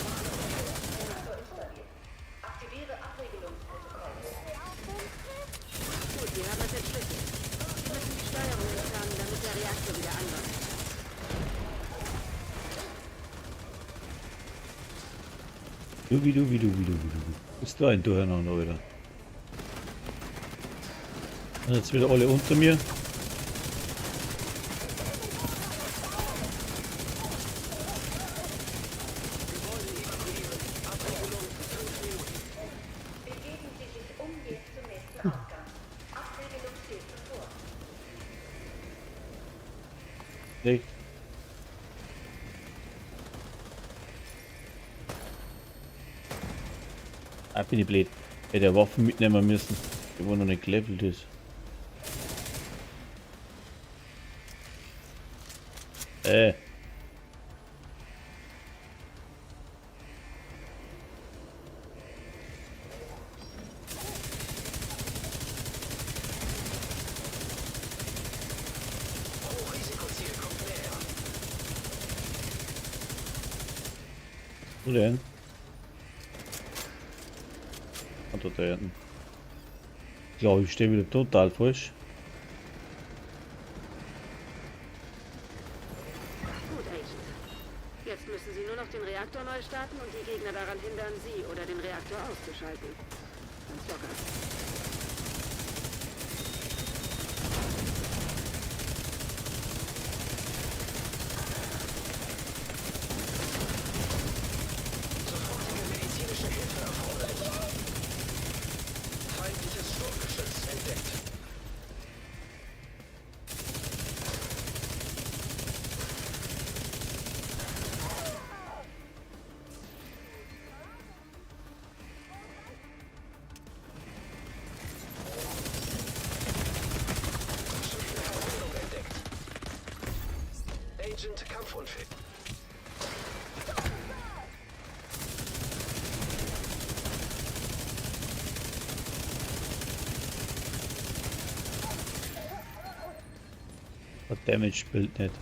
Reaktor installiert. Aktiviere Abriegelungsprotokoll. Gut, Sie haben es entschlüsselt. Sie müssen die Steuerung entfernen, damit der Reaktor wieder anläuft. Du, wie du, wie du, wie du, wie du. Ist da ein Durcheinander, Alter. Und jetzt wieder alle unter mir. Begeben Sie sich umgehend zum nächsten Ausgang. Abriegelung steht bevor. Echt? Ah, bin ich blöd. Hätte ja Waffen mitnehmen müssen, die wo noch nicht gelevelt ist. Hochrisikoziel kommt näher. Wo denn? Ah, da hinten. Ich glaube, ich stehe wieder total falsch. Gut, Agent. Jetzt müssen Sie nur noch den Reaktor neu starten und die Gegner daran hindern, Sie oder den Reaktor auszuschalten. Ganz locker. Sofortige medizinische Hilfe erforderlich. Feindliches Sturmgeschütz entdeckt. Schwere Verwundung entdeckt. Agent kampfunfähig. Das Damage spielt nicht.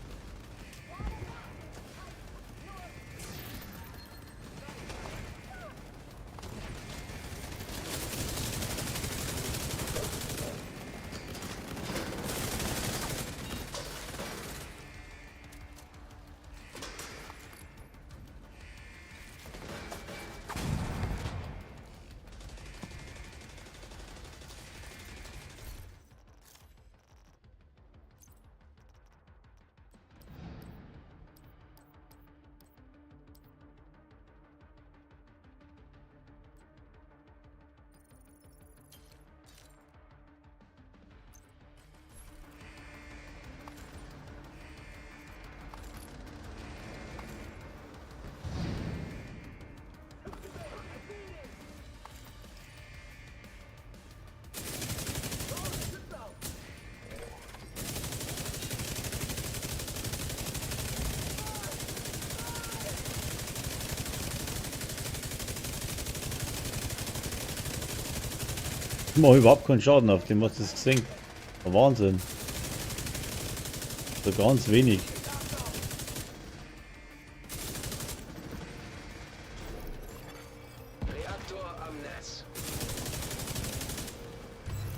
Ich mache überhaupt keinen Schaden auf dem, was das gesehen. Wahnsinn. So ganz wenig. Reaktor am Netz.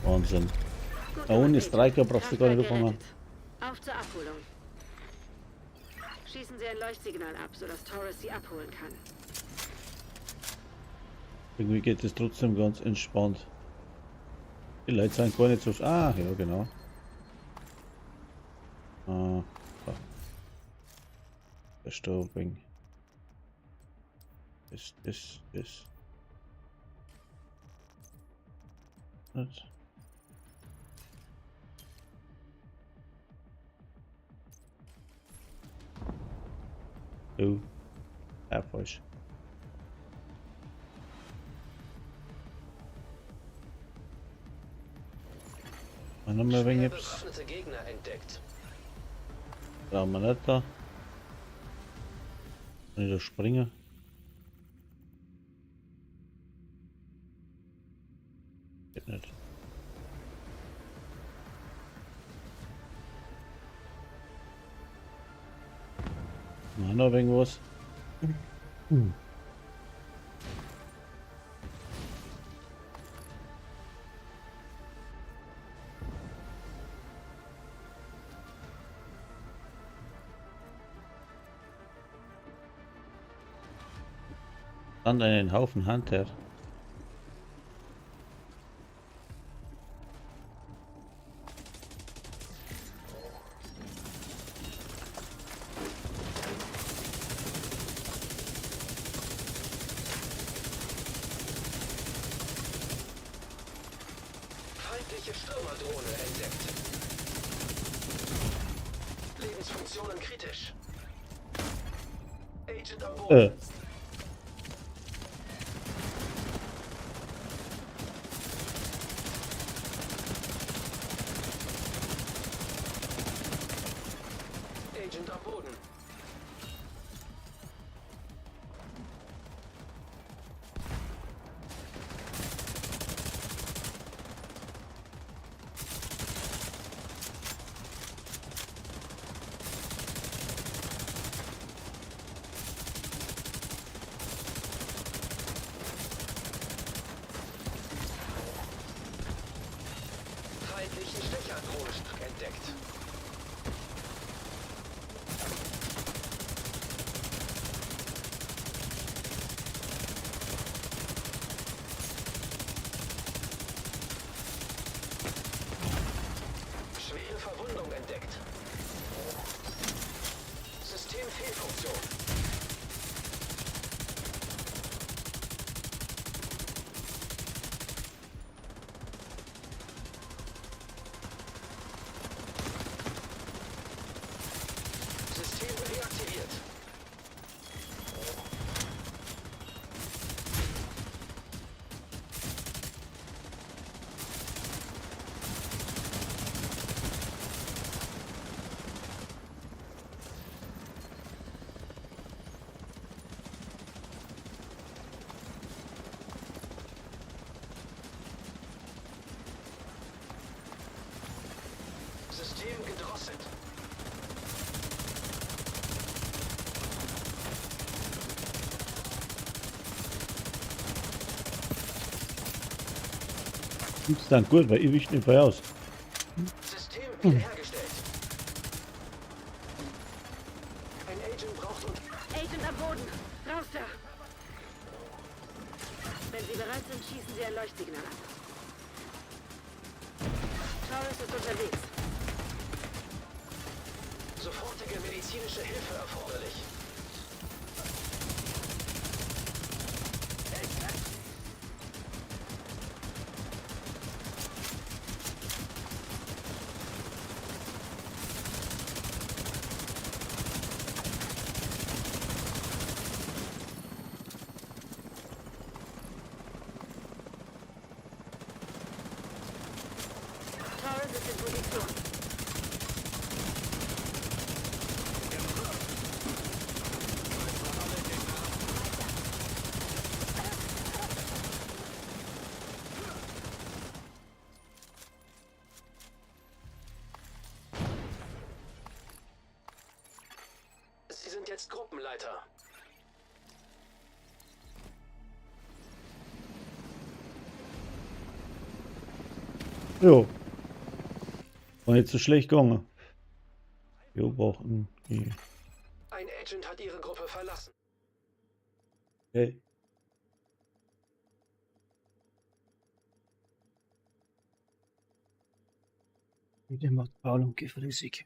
Wahnsinn. Gut Da ohne gemacht, Striker Agent. brauchst du gar nicht Kraftwerk anfangen. gerettet. Auf zur Abholung. Schießen Sie ein Leuchtsignal ab, sodass Torres Sie abholen kann. Irgendwie geht es trotzdem ganz entspannt. Die Leute sind gar nicht so... Ah, ja, genau. Ah, da. Verstorbing. Ist. Nicht. Oh. Ja, falsch. Noch mal ein wenig Schwer etwas. bewaffnete Gegner entdeckt. Brauchen wir nicht da. Kann ich da springen? Geht nicht. Noch noch irgendwas? Dann einen Haufen Hunter. Feindliche Stürmerdrohne entdeckt. Lebensfunktionen kritisch. Agent am Boden. Agent am Boden. Feindlichen Stecherdrohnenstück entdeckt. Schwere Verwundung entdeckt. Systemfehlfunktion. System reaktiviert. System gedrosselt. Gibt's dann gut, weil ich wische nicht voll aus. System wiederhergestellt. Ein Agent braucht und Agent am Boden. Raus da. Wenn Sie bereit sind, schießen Sie ein Leuchtsignal ab. Torres ist unterwegs. sofortige medizinische Hilfe erforderlich. Torres ist in Position. jetzt Gruppenleiter. Jo. War nicht so schlecht gegangen. Beobachten. Die. Ein Agent hat Ihre Gruppe verlassen. Hey. Mit dem macht Paul und gefrissig.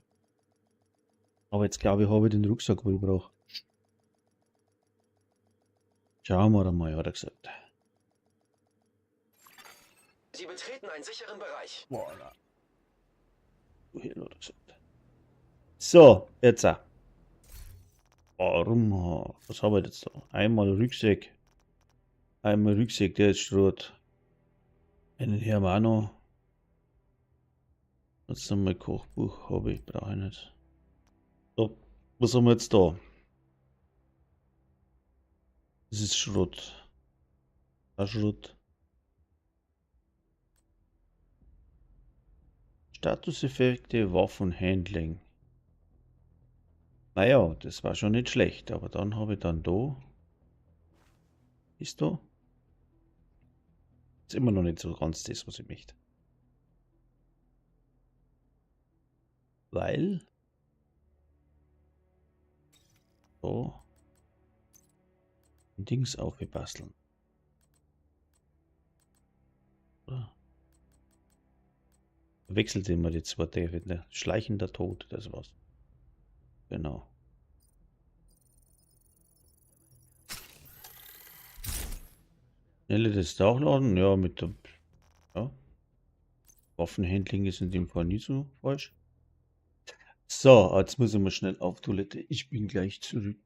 Aber jetzt glaube ich, habe ich den Rucksack, wo ich brauche. Schauen wir mal, hat er gesagt. Sie betreten einen sicheren Bereich. Voilà. Wohin hat er gesagt. So, jetzt auch. Warum? Was haben wir jetzt da? Einmal Rucksack. Einmal Rucksack, der ist Schrott. Einen Hermano. Jetzt einmal Kochbuch habe ich, brauche ich nicht. So, was haben wir jetzt da? Das ist Schrott. Das Schrott. Statuseffekte, Waffenhandling. Naja, das war schon nicht schlecht, aber dann habe ich dann da. Ist da? Ist immer noch nicht so ganz das, was ich möchte. Weil. So. Ein Dings aufgebasteln. Oder? Wechselt immer die zwei David, ne? Schleichender Tod, das war's. Genau. Schnelle das Tauchladen, ja, mit der. Ja. Waffenhandling ist in dem Fall nie so falsch. So, jetzt müssen wir schnell auf Toilette. Ich bin gleich zurück.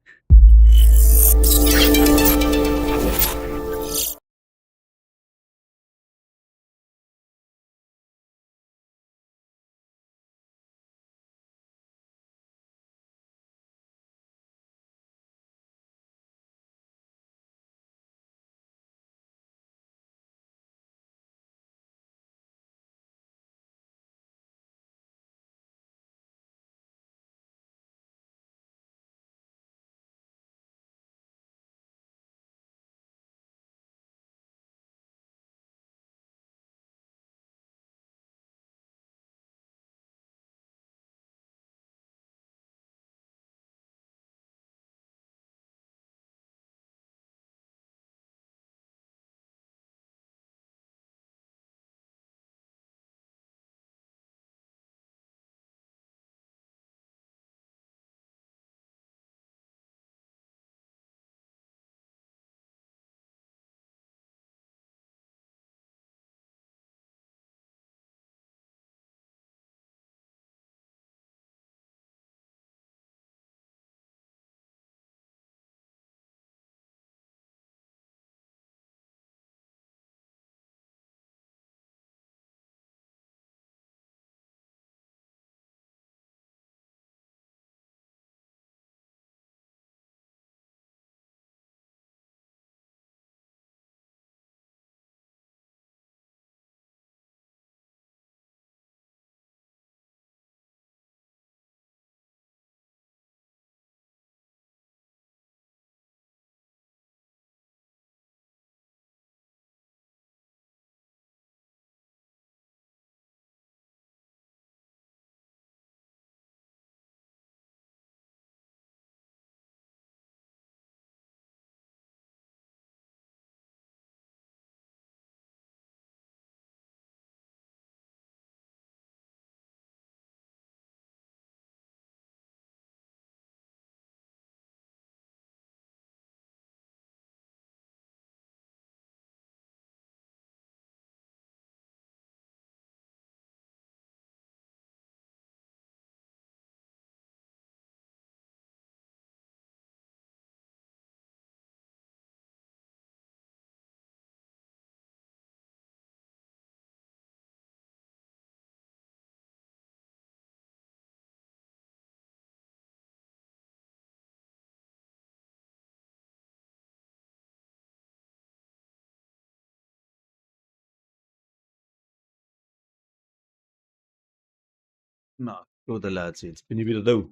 Na, gut, Leute, jetzt bin ich wieder da.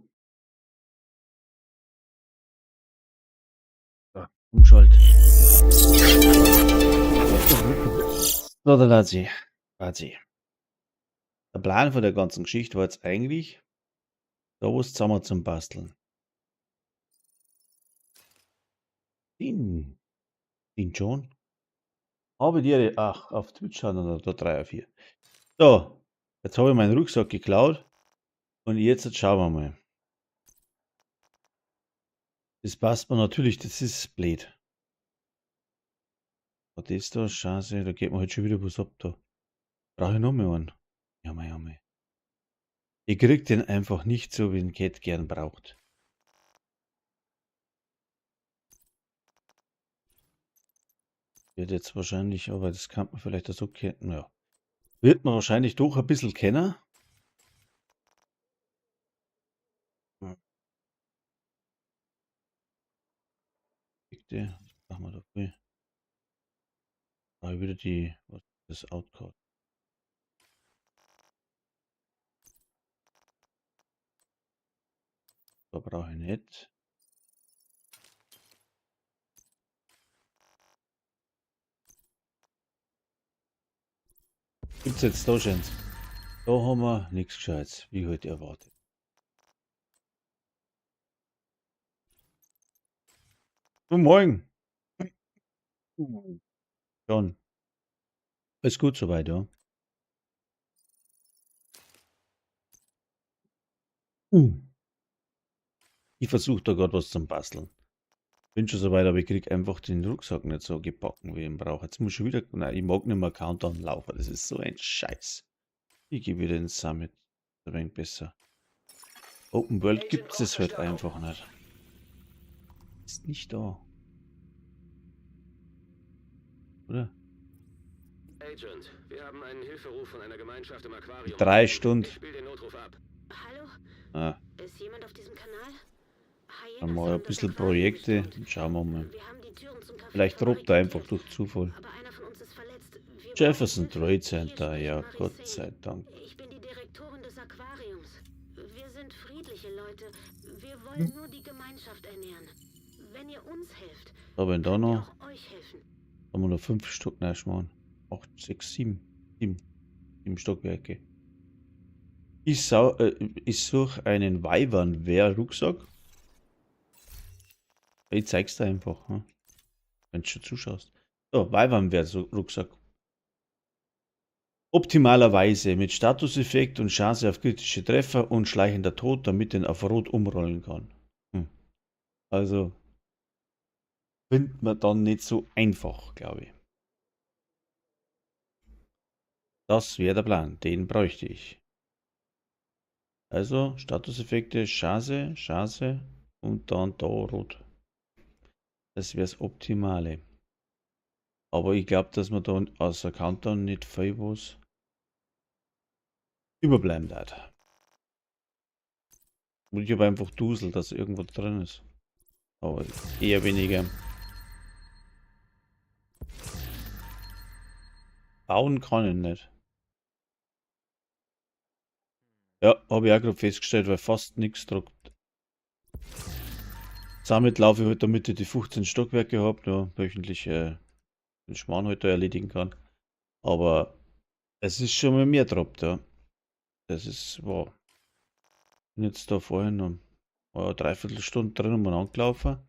Umschalt. So, der Lazi. Lazi. Der Plan von der ganzen Geschichte war jetzt eigentlich, da was zusammen zum Basteln. Den John. Habe die, ach, auf Twitch haben noch da 3 oder 4. So, jetzt habe ich meinen Rucksack geklaut. Und jetzt schauen wir mal. Das passt mir natürlich, das ist blöd. Was ist da? Scheiße, da geht mir halt schon wieder was ab da. Brauche ich noch mehr einen? Ja, mei, ja, mei. Ich krieg den einfach nicht so, wie den Cat gern braucht. Wird jetzt wahrscheinlich, aber das kann man vielleicht auch so kennen. Ja. Wird man wahrscheinlich doch ein bisschen kennen. Was machen wir da früh? Da wieder die, was ist das Outcast? Da brauche ich nicht. Gibt's jetzt da schon? Da haben wir nichts Gescheites, wie heute erwartet. Guten Morgen. Schon. Ist gut soweit, ja. Ich versuche da grad was zum Basteln. Bin schon soweit, aber ich krieg einfach den Rucksack nicht so gebacken, wie ich ihn brauche. Jetzt muss ich schon wieder. Nein, ich mag nicht mehr Countdown laufen. Das ist so ein Scheiß. Ich geh wieder ins Summit. Ein wenig besser. Open World gibt es halt einfach nicht. Ist nicht da. Oder? Agent, wir haben einen Hilferuf von einer Gemeinschaft im Aquarium. 3 Stunden. Ich spiel den Notruf ab. Hallo? Ah. Ist jemand auf diesem Kanal? Dann machen wir ein bisschen Projekte und schauen wir mal. Vielleicht droppt er einfach durch Zufall. Jefferson Trade Center, ja, Gott sei Dank. Ich bin die Direktorin des Aquariums. Wir sind friedliche Leute. Wir wollen nur die Gemeinschaft ernähren. Wenn ihr uns helft, aber wenn da könnt ihr noch, auch euch helfen. haben wir noch 5 Stock, nein, Schmarrn. 8, 6, 7. 7. 7 Stockwerke. Ich suche einen Wyvernwehr-Rucksack. Ich zeig's dir einfach, hm? Wenn du schon zuschaust. So, Wyvernwehr-Rucksack. Optimalerweise mit Statuseffekt und Chance auf kritische Treffer und schleichender Tod, damit den auf Rot umrollen kann. Also findet man dann nicht so einfach, glaube ich. Das wäre der Plan, den bräuchte ich. Also Statuseffekte, Chance, Chance und dann da rot. Das wäre das Optimale. Aber ich glaub, dass man da außer Countdown nicht viel was überbleiben hat. Und ich hab einfach Dusel, dass irgendwo drin ist. Aber eher weniger. Bauen kann ich nicht. Ja, hab ich auch grad festgestellt, weil fast nix druckt. Damit laufe ich halt, damit ich die 15 Stockwerke hab, ja, wöchentlich den Schmarrn halt da erledigen kann. Aber es ist schon mal mehr droppt, ja. Das ist wahr. Bin jetzt da vorhin noch eine Dreiviertelstunde drin und mal angelaufen.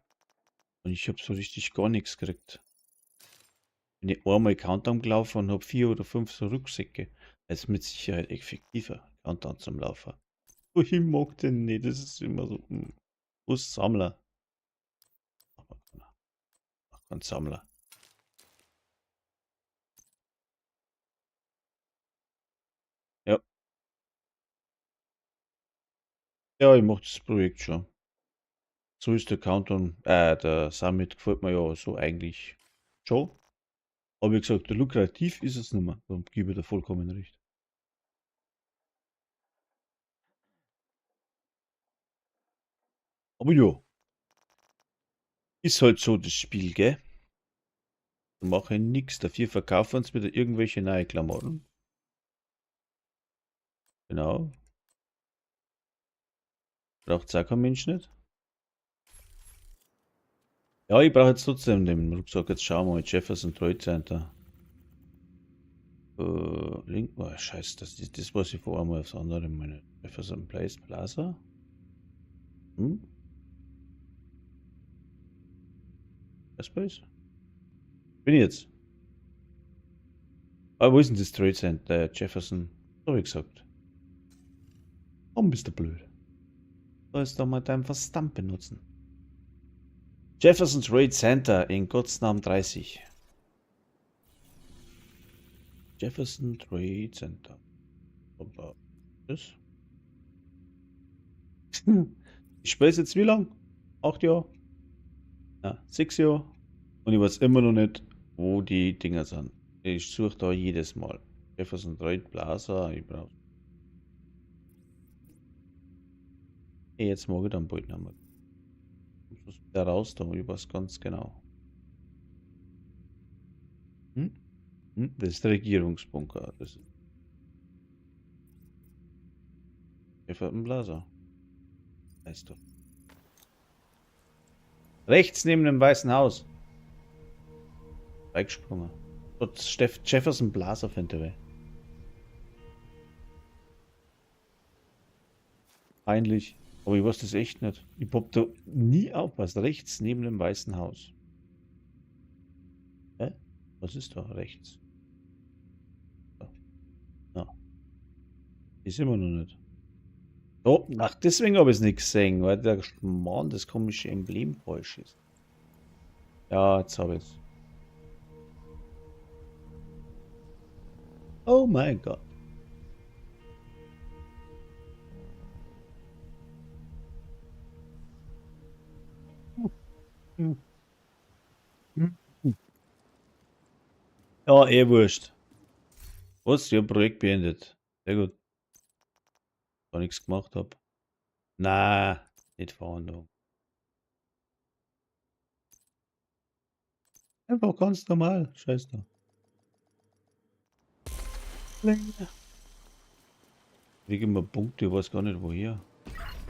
Und ich hab so richtig gar nichts gekriegt. Bin ich einmal Countdown gelaufen und hab 4 oder 5 so Rucksäcke. Das ist mit Sicherheit effektiver, Countdown zum Laufen. Oh, ich mag den nicht, das ist immer so. Wo ist Sammler? Aber kein Sammler. Ja. Ja, ich mach das Projekt schon. So ist der Countdown, der Summit gefällt mir ja so eigentlich schon. Aber wie gesagt, lukrativ ist es nicht mehr. Da gebe ich dir vollkommen recht. Aber ja. Ist halt so das Spiel, gell? Da mache ich nix. Dafür verkaufen uns wieder irgendwelche neue Klamotten. Genau. Braucht's auch kein Mensch nicht. Ja, ich brauche jetzt trotzdem den Rucksack. Jetzt schauen wir mal. Jefferson Trade Center. Link. Oh, scheiße, das weiß ich vor einmal aufs andere. Meine Jefferson Place Plaza. Hm? Was Place? Bin ich jetzt? Ah, wo ist denn das Trade Center? Jefferson. So hab ich gesagt. Warum bist du blöd? Sollst du mal deinen Verstand benutzen? Jefferson Trade Center in Gottes Namen 30. Jefferson Trade Center. Aber das? Ich spiele jetzt wie lang? 8 Jahre? Ja, 6 Jahre. Und ich weiß immer noch nicht, wo die Dinger sind. Ich suche da jedes Mal. Jefferson Trade Plaza, ich brauche. Jetzt mag ich dann bald noch mal. Ich muss wieder raus da, ich weiß ganz genau. Hm? Hm? Das ist der Regierungsbunker. Das ist Jefferson Plaza. Weißt du. Rechts neben dem Weißen Haus. Beigesprungen. Dort Jefferson Plaza findet ihr. Peinlich. Aber ich weiß das echt nicht. Ich hab da nie aufpasst. Rechts neben dem Weißen Haus. Hä? Was ist da rechts? Da. Ja. Ist immer noch nicht. Oh, ach, deswegen hab ich's nicht gesehen, weil der Schmarrn, das komische Emblem falsch ist. Ja, jetzt hab ich's. Oh mein Gott. Ja, eh wurscht. Was? Ich hab Projekt beendet. Sehr gut. Gar nichts gemacht hab. Na, nicht Verhandlung. Einfach ganz normal. Scheiß da. Kriege immer Punkte, ich weiß gar nicht woher.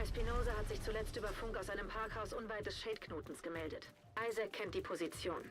Espinosa hat sich zuletzt über Funk aus einem Parkhaus unweit des Shade-Knotens gemeldet. Isaac kennt die Position.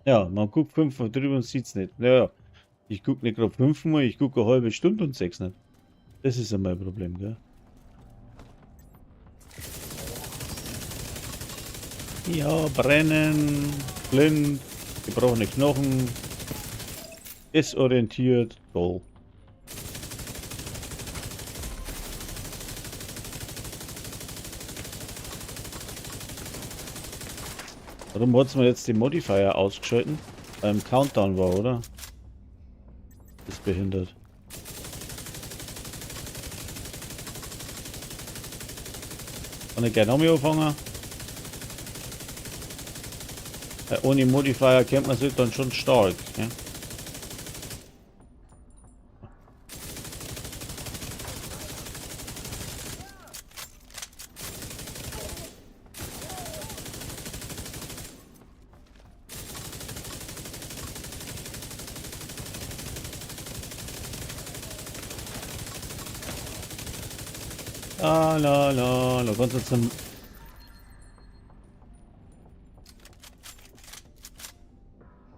Ja, man guckt 5 drüber und sieht's nicht. Naja, ich guck nicht grad 5 Mal, ich guck eine halbe Stunde und sechs nicht. Das ist ja mein Problem, gell? Ja, brennen, blind, gebrochene Knochen, desorientiert, go. Warum hat's mir jetzt den Modifier ausgeschalten? Beim Countdown war, oder? Ist behindert. Kann ich gleich nochmal anfangen? Weil ohne Modifier kennt man sich dann schon stark. Ne? La la la, da kannst du zum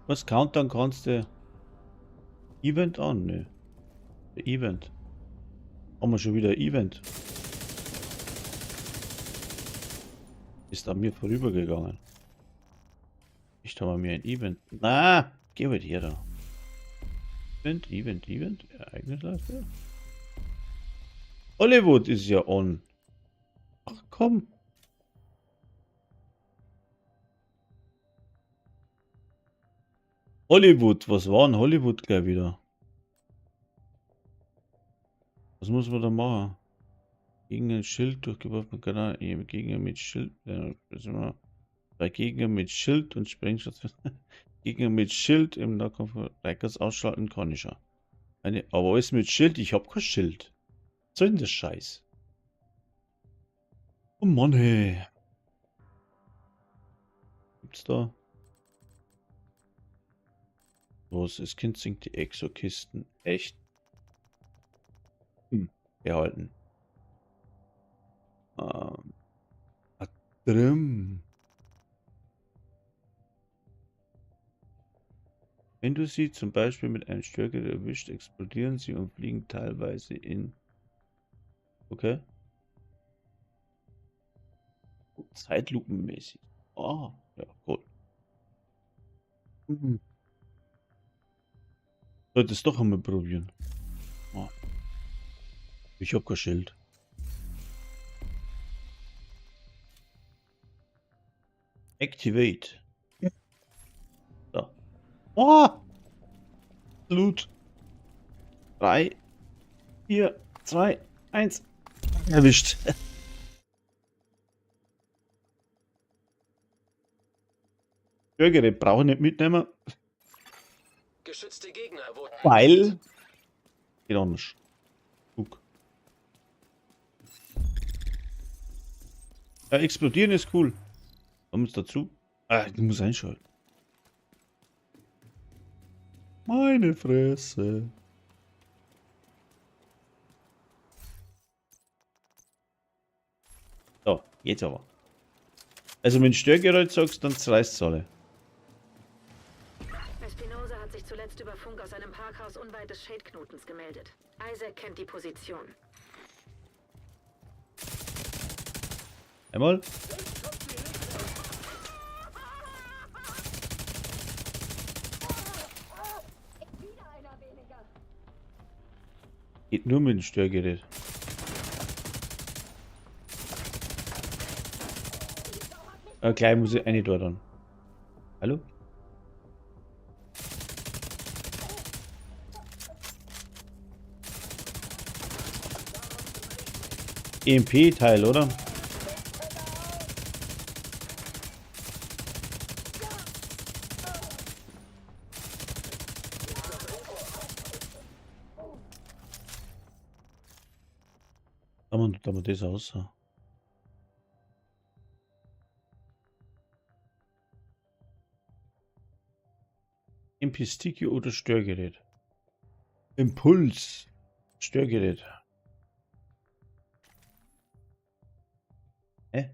Was Countdown kannst du Event an? Ne. Event. Haben wir schon wieder Event. Ist an mir vorübergegangen. Ich habe mir ein Event. Na, geh mit hier da. Event, Event, Event. Ereignisleiste. Hollywood ist ja on. Ach komm. Hollywood, was war denn Hollywood gleich wieder? Was muss man da machen? Gegen ein Schild durchgeworfen Kanal. Gegner mit Schild. Bei Gegner mit Schild und Sprengschutz. Gegner mit Schild im Nahkampf Reikers ausschalten kann ich ja. Aber alles mit Schild? Ich hab kein Schild. Was soll denn das Scheiß? Oh Mann, hey. Gibt's da? Was? Das Kind singt die Exokisten. Echt? Behalten. Drin. Wenn du sie zum Beispiel mit einem Störgerät erwischt, explodieren sie und fliegen teilweise in... Okay. Zeitlupenmäßig. Ah, ja, gut. Sollte es doch einmal probieren. Ah. Ich hab kein Schild. Activate. Da. Oh! Loot. 3, 4, 2, 1. Erwischt. Störgerät brauche ich nicht mitnehmen. Geschützte Gegner wurden. Weil. Geht anders. Guck. Ja, explodieren ist cool. Kommt dazu? Ah, ich muss einschalten. Meine Fresse. So, jetzt aber. Also wenn du Störgerät sagst, dann zerreißt's alle. Espinosa hat sich zuletzt über Funk aus einem Parkhaus unweit des Shade-Knotens gemeldet. Isaac kennt die Position. Einmal. Geht nur mit dem Störgerät. Gleich muss ich eine dort an. Hallo? EMP-Teil, oder? Da man das aus. MP Sticky oder Störgerät? Impuls. Störgerät. Hä?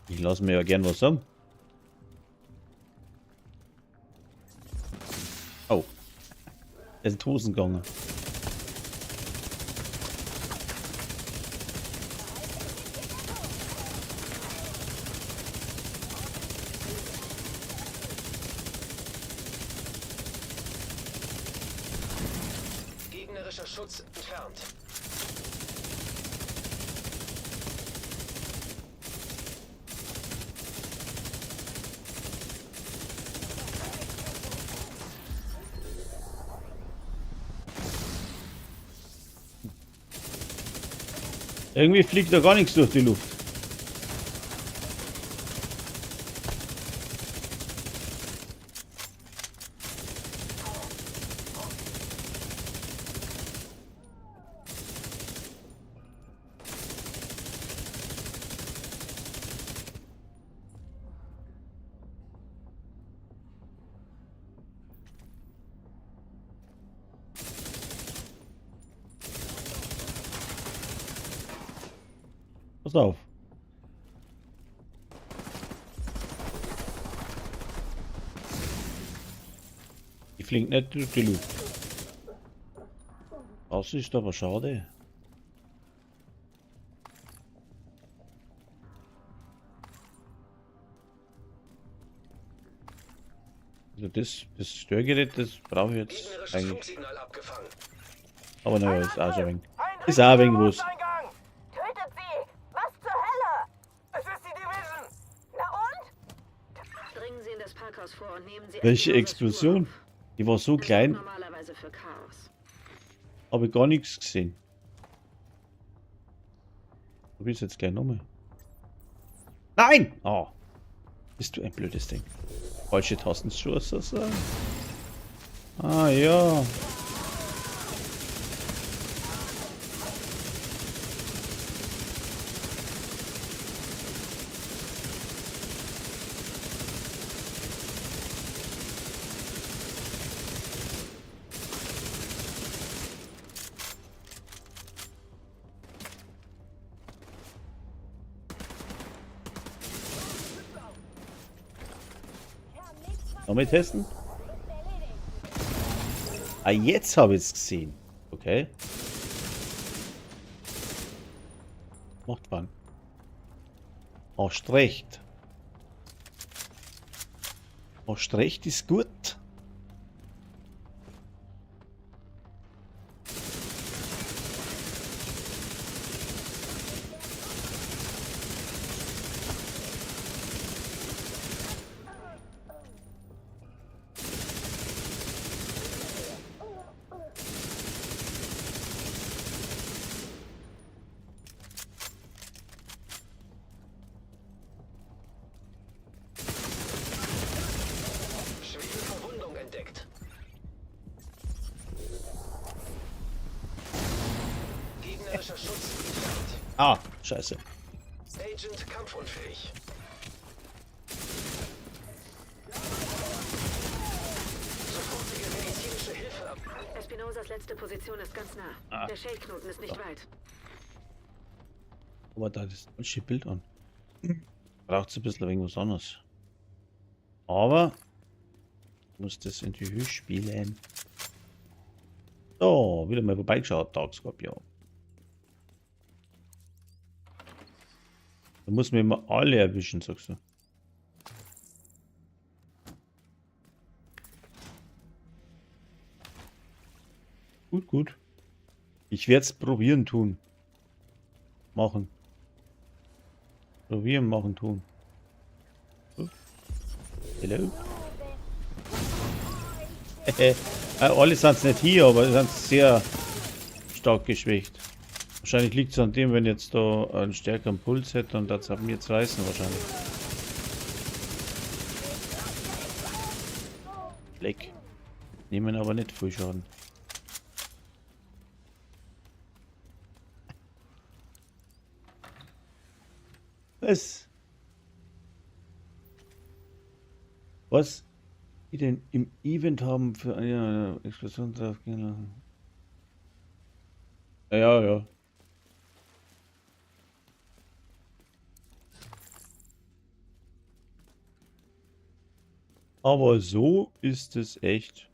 Ich lasse mir ja gern was sagen. Oh. Er ist in die Hosen gegangen. Gegnerischer Schutz entfernt. Irgendwie fliegt da gar nichts durch die Luft. Pass auf. Die fliegt nicht durch die Luft. Das ist aber schade. Also das Störgerät, das brauche ich jetzt eigentlich. Aber naja, ist auch schon ein wenig. Ist auch ein wenig was. Parkhaus vor und nehmen Sie Welche Espinosas Spur Explosion? auf. Die war so Das sorgt klein, normalerweise für Chaos. habe ich gar nichts gesehen. Probier's jetzt gleich nochmal. Nein! Oh. Bist du ein blödes Ding. Falsche Tasten so. Ah ja. Nochmal testen. Ah, jetzt habe ich es gesehen. Okay. Macht wann? Hast recht. Hast recht ist gut. Schwere Verwundung entdeckt. Gegnerischer Schutz entfernt. Ah, scheiße. Agent kampfunfähig. Sofortige medizinische Hilfe ab. Espinosas letzte Position ist ganz nah. Ah. Der Shade-Knoten ist nicht weit. Aber da das falsche Bild an. Braucht es ein bisschen irgendwas anderes. Aber muss das in die Höhe spielen. So, wieder mal vorbeigeschaut, Dark Scorpion. Da muss man immer alle erwischen, sagst du. Gut, gut. Ich werde es probieren tun. Machen. Probieren, machen, tun. So. Hello? Alle sind nicht hier, aber sind sehr stark geschwächt. Wahrscheinlich liegt es an dem, wenn jetzt da einen stärkeren Puls hätte und das haben wir jetzt reißen wahrscheinlich. Leck. Nehmen aber nicht viel Schaden. Was? Was die denn im Event haben für eine Explosion drauf gehen lassen? Ja, ja. Aber so ist es echt.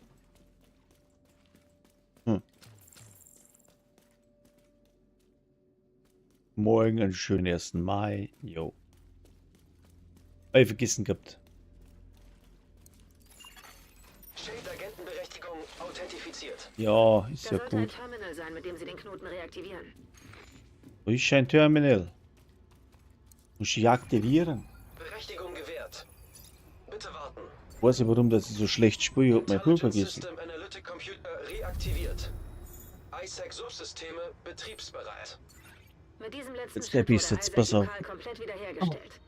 Morgen einen schönen 1. Mai. Jo. Hab ich vergessen gehabt. Shade-Agentenberechtigung authentifiziert. Ja, ist Da ja sollte ein gut. Terminal sein, mit dem Sie den Knoten reaktivieren. Wo ist ein Terminal? Muss ich aktivieren? Berechtigung gewährt. Bitte warten. Weiß ich, warum dass ich so schlecht spiele. Ich hab mein Pulver Intelligent vergessen. System Analytic Computer reaktiviert. ISAC Subsysteme betriebsbereit. Mit diesem letzten Jetzt der Schritt Biest, wurde jetzt Isaac pass auf. Lokal komplett wiederhergestellt.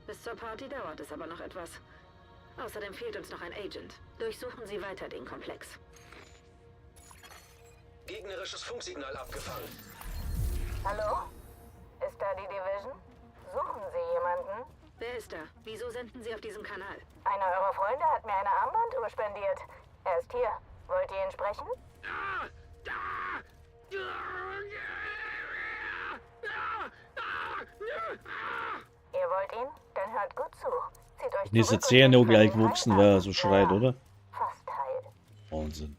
Bis zur Party dauert es aber noch etwas. Außerdem fehlt uns noch ein Agent. Durchsuchen Sie weiter den Komplex. Gegnerisches Funksignal abgefangen. Hallo? Ist da die Division? Suchen Sie jemanden? Wer ist da? Wieso senden Sie auf diesem Kanal? Einer eurer Freunde hat mir eine Armbanduhr spendiert. Er ist hier. Wollt ihr ihn sprechen? Ihr wollt ihn? Dann hört gut zu. Zieht euch Mir ist zurück jetzt und sehr noch nehmt gleich von den gewachsen, weil er so Heil schreit, ab. oder? Fast heil. Wahnsinn.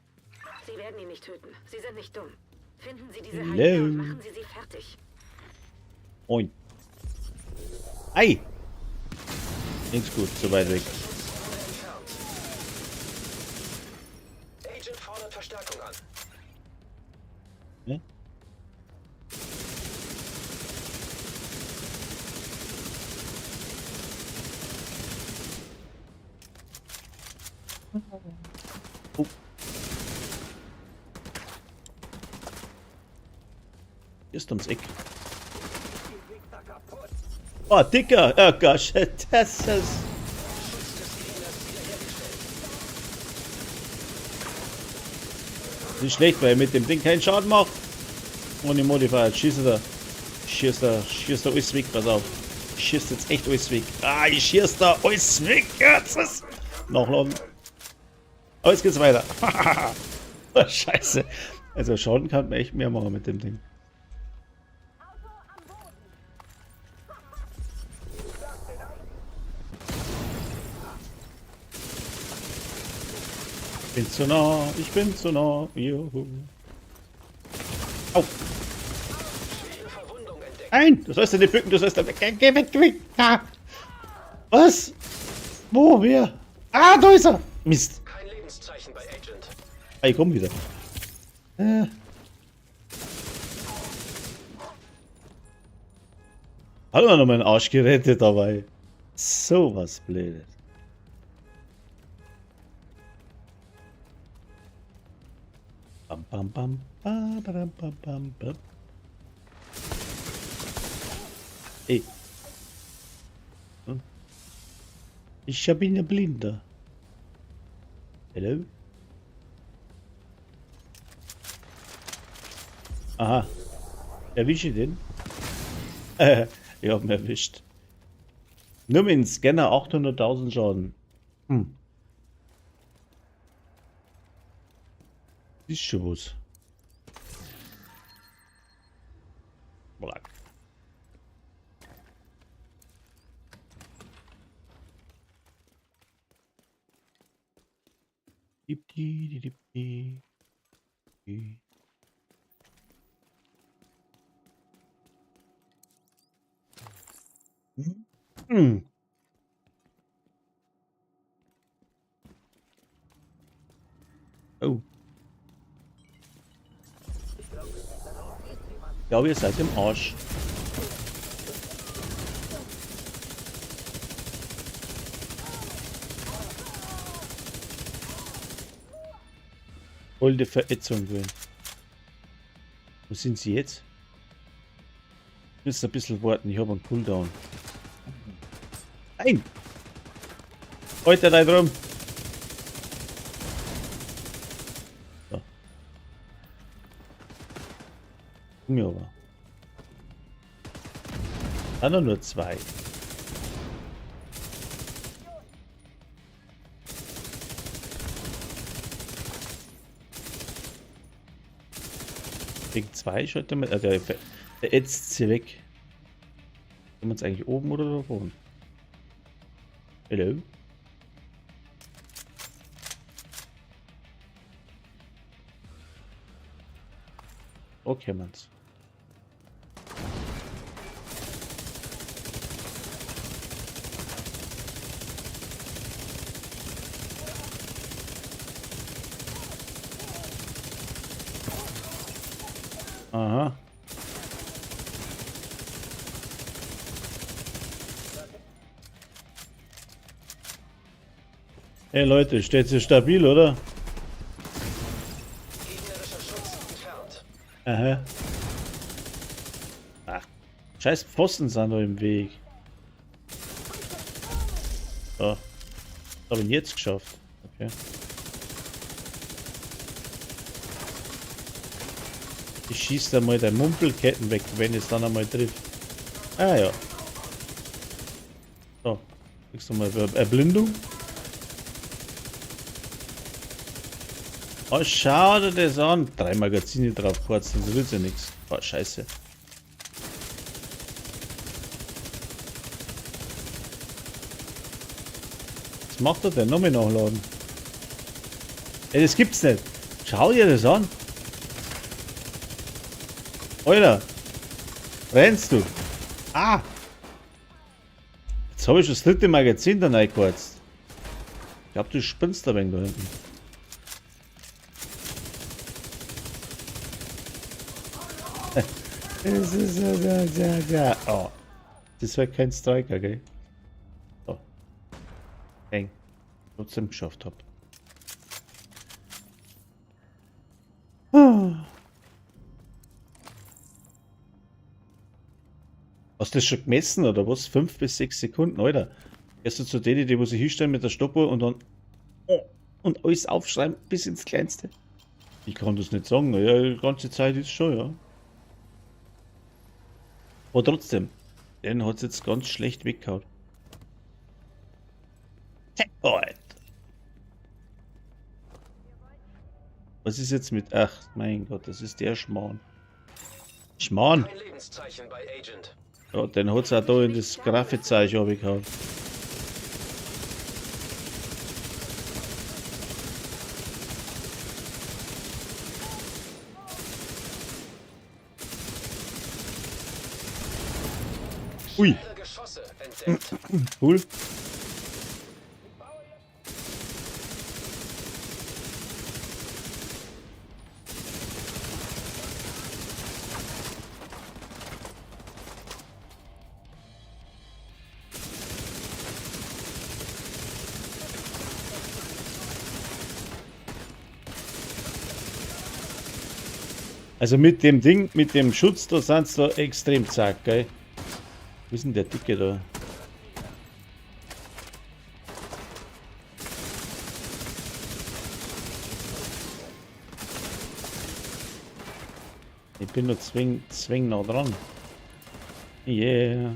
Sie werden ihn nicht töten. Sie sind nicht dumm. Finden Sie diese Hello. Hyäne und machen Sie sie fertig. Moin. Ei! Nichts gut, so weit weg. Schutz wurde entfernt. Agent fordert Verstärkung an. Ne? Ist ums Eck. Oh, Dicker! Oh Gott, das ist... Nicht schlecht, weil er mit dem Ding keinen Schaden macht. Ohne Modifier. Schießt er. Schießt er. Schießt er alles weg, pass auf. Schießt jetzt echt alles weg. Ah, ich schieß da alles weg. Jetzt ist... Nachladen. Aber jetzt geht's weiter. Oh, scheiße. Also Schaden kann man echt mehr machen mit dem Ding. Ich bin zu nah, ich bin zu nah. Juhu. Au. Nein, du sollst nicht bücken, du sollst da weg. Geh weg, geh weg. Ah. Was? Wo, wer? Ah, da ist er. Mist. Kein Lebenszeichen bei Agent. Ah, ich komm wieder. Hat er noch meinen Arsch gerettet dabei. So was Blödes. Bam, bam, bam, ba, ba, bam, bam, bam. Ey. Hm? Ich bin ja blinder. Hello? Aha. Erwische ich den? Ich hab ihn erwischt. Nur mit dem Scanner 800.000 Schaden. Hm. Ist schon was. Black. Hm. Oh. Ich glaube, ihr seid im Arsch. Voll die Verätzung drin. Wo sind sie jetzt? Ich muss ein bisschen warten, ich habe einen Cooldown. Nein! Heute da drum! So. Mir aber. Dann nur zwei. Wegen zwei schaut der mal. Der ätzt sie weg. Sind wir jetzt eigentlich oben oder da vorne? Hello? Okay, man's. Aha. Hey Leute, steht sie stabil, oder? Gegnerischer Schutz entfernt. Aha. Ach, scheiß Pfosten sind da im Weg. So. Das habe ich jetzt geschafft. Okay. Ich schieße da mal deine Mumpelketten weg, wenn es dann einmal trifft. Ah ja. So. Kriegst du mal Erblindung? Oh, schau dir das an. 3 Magazine drauf kurz, sonst wird's ja nix. Oh, scheiße. Was macht er denn? Nochmal nachladen. Ey, das gibt's nicht. Schau dir das an. Alter. Rennst du? Ah. Jetzt habe ich das 3. Magazin da reingekürzt. Ich glaub, du spinnst da wenig da hinten. Das ist ja, ja, ja. Oh. Das war kein Striker, gell? So. Eng. Trotzdem geschafft hab. Ah. Hast du das schon gemessen oder was? 5 bis 6 Sekunden, Alter. Gehst du zu denen, die wo sich hinstellen mit der Stoppuhr und dann oh, und alles aufschreiben bis ins Kleinste? Ich kann das nicht sagen. Ja, die ganze Zeit ist schon, ja. Aber trotzdem, den hat es jetzt ganz schlecht weggehauen. Checkpoint! Was ist jetzt mit... Ach, mein Gott, das ist der Schmarrn. Schmarrn! Kein Lebenszeichen bei Agent. Ja, den hat's auch da in das Grafikzeug runtergehauen. Ui. Schwere Geschosse entdeckt. Cool. Also mit dem Ding, mit dem Schutz, da sind sie da extrem zack, gell? Wo ist denn der Dicke da? Ich bin nur zwing nah dran. Yeah.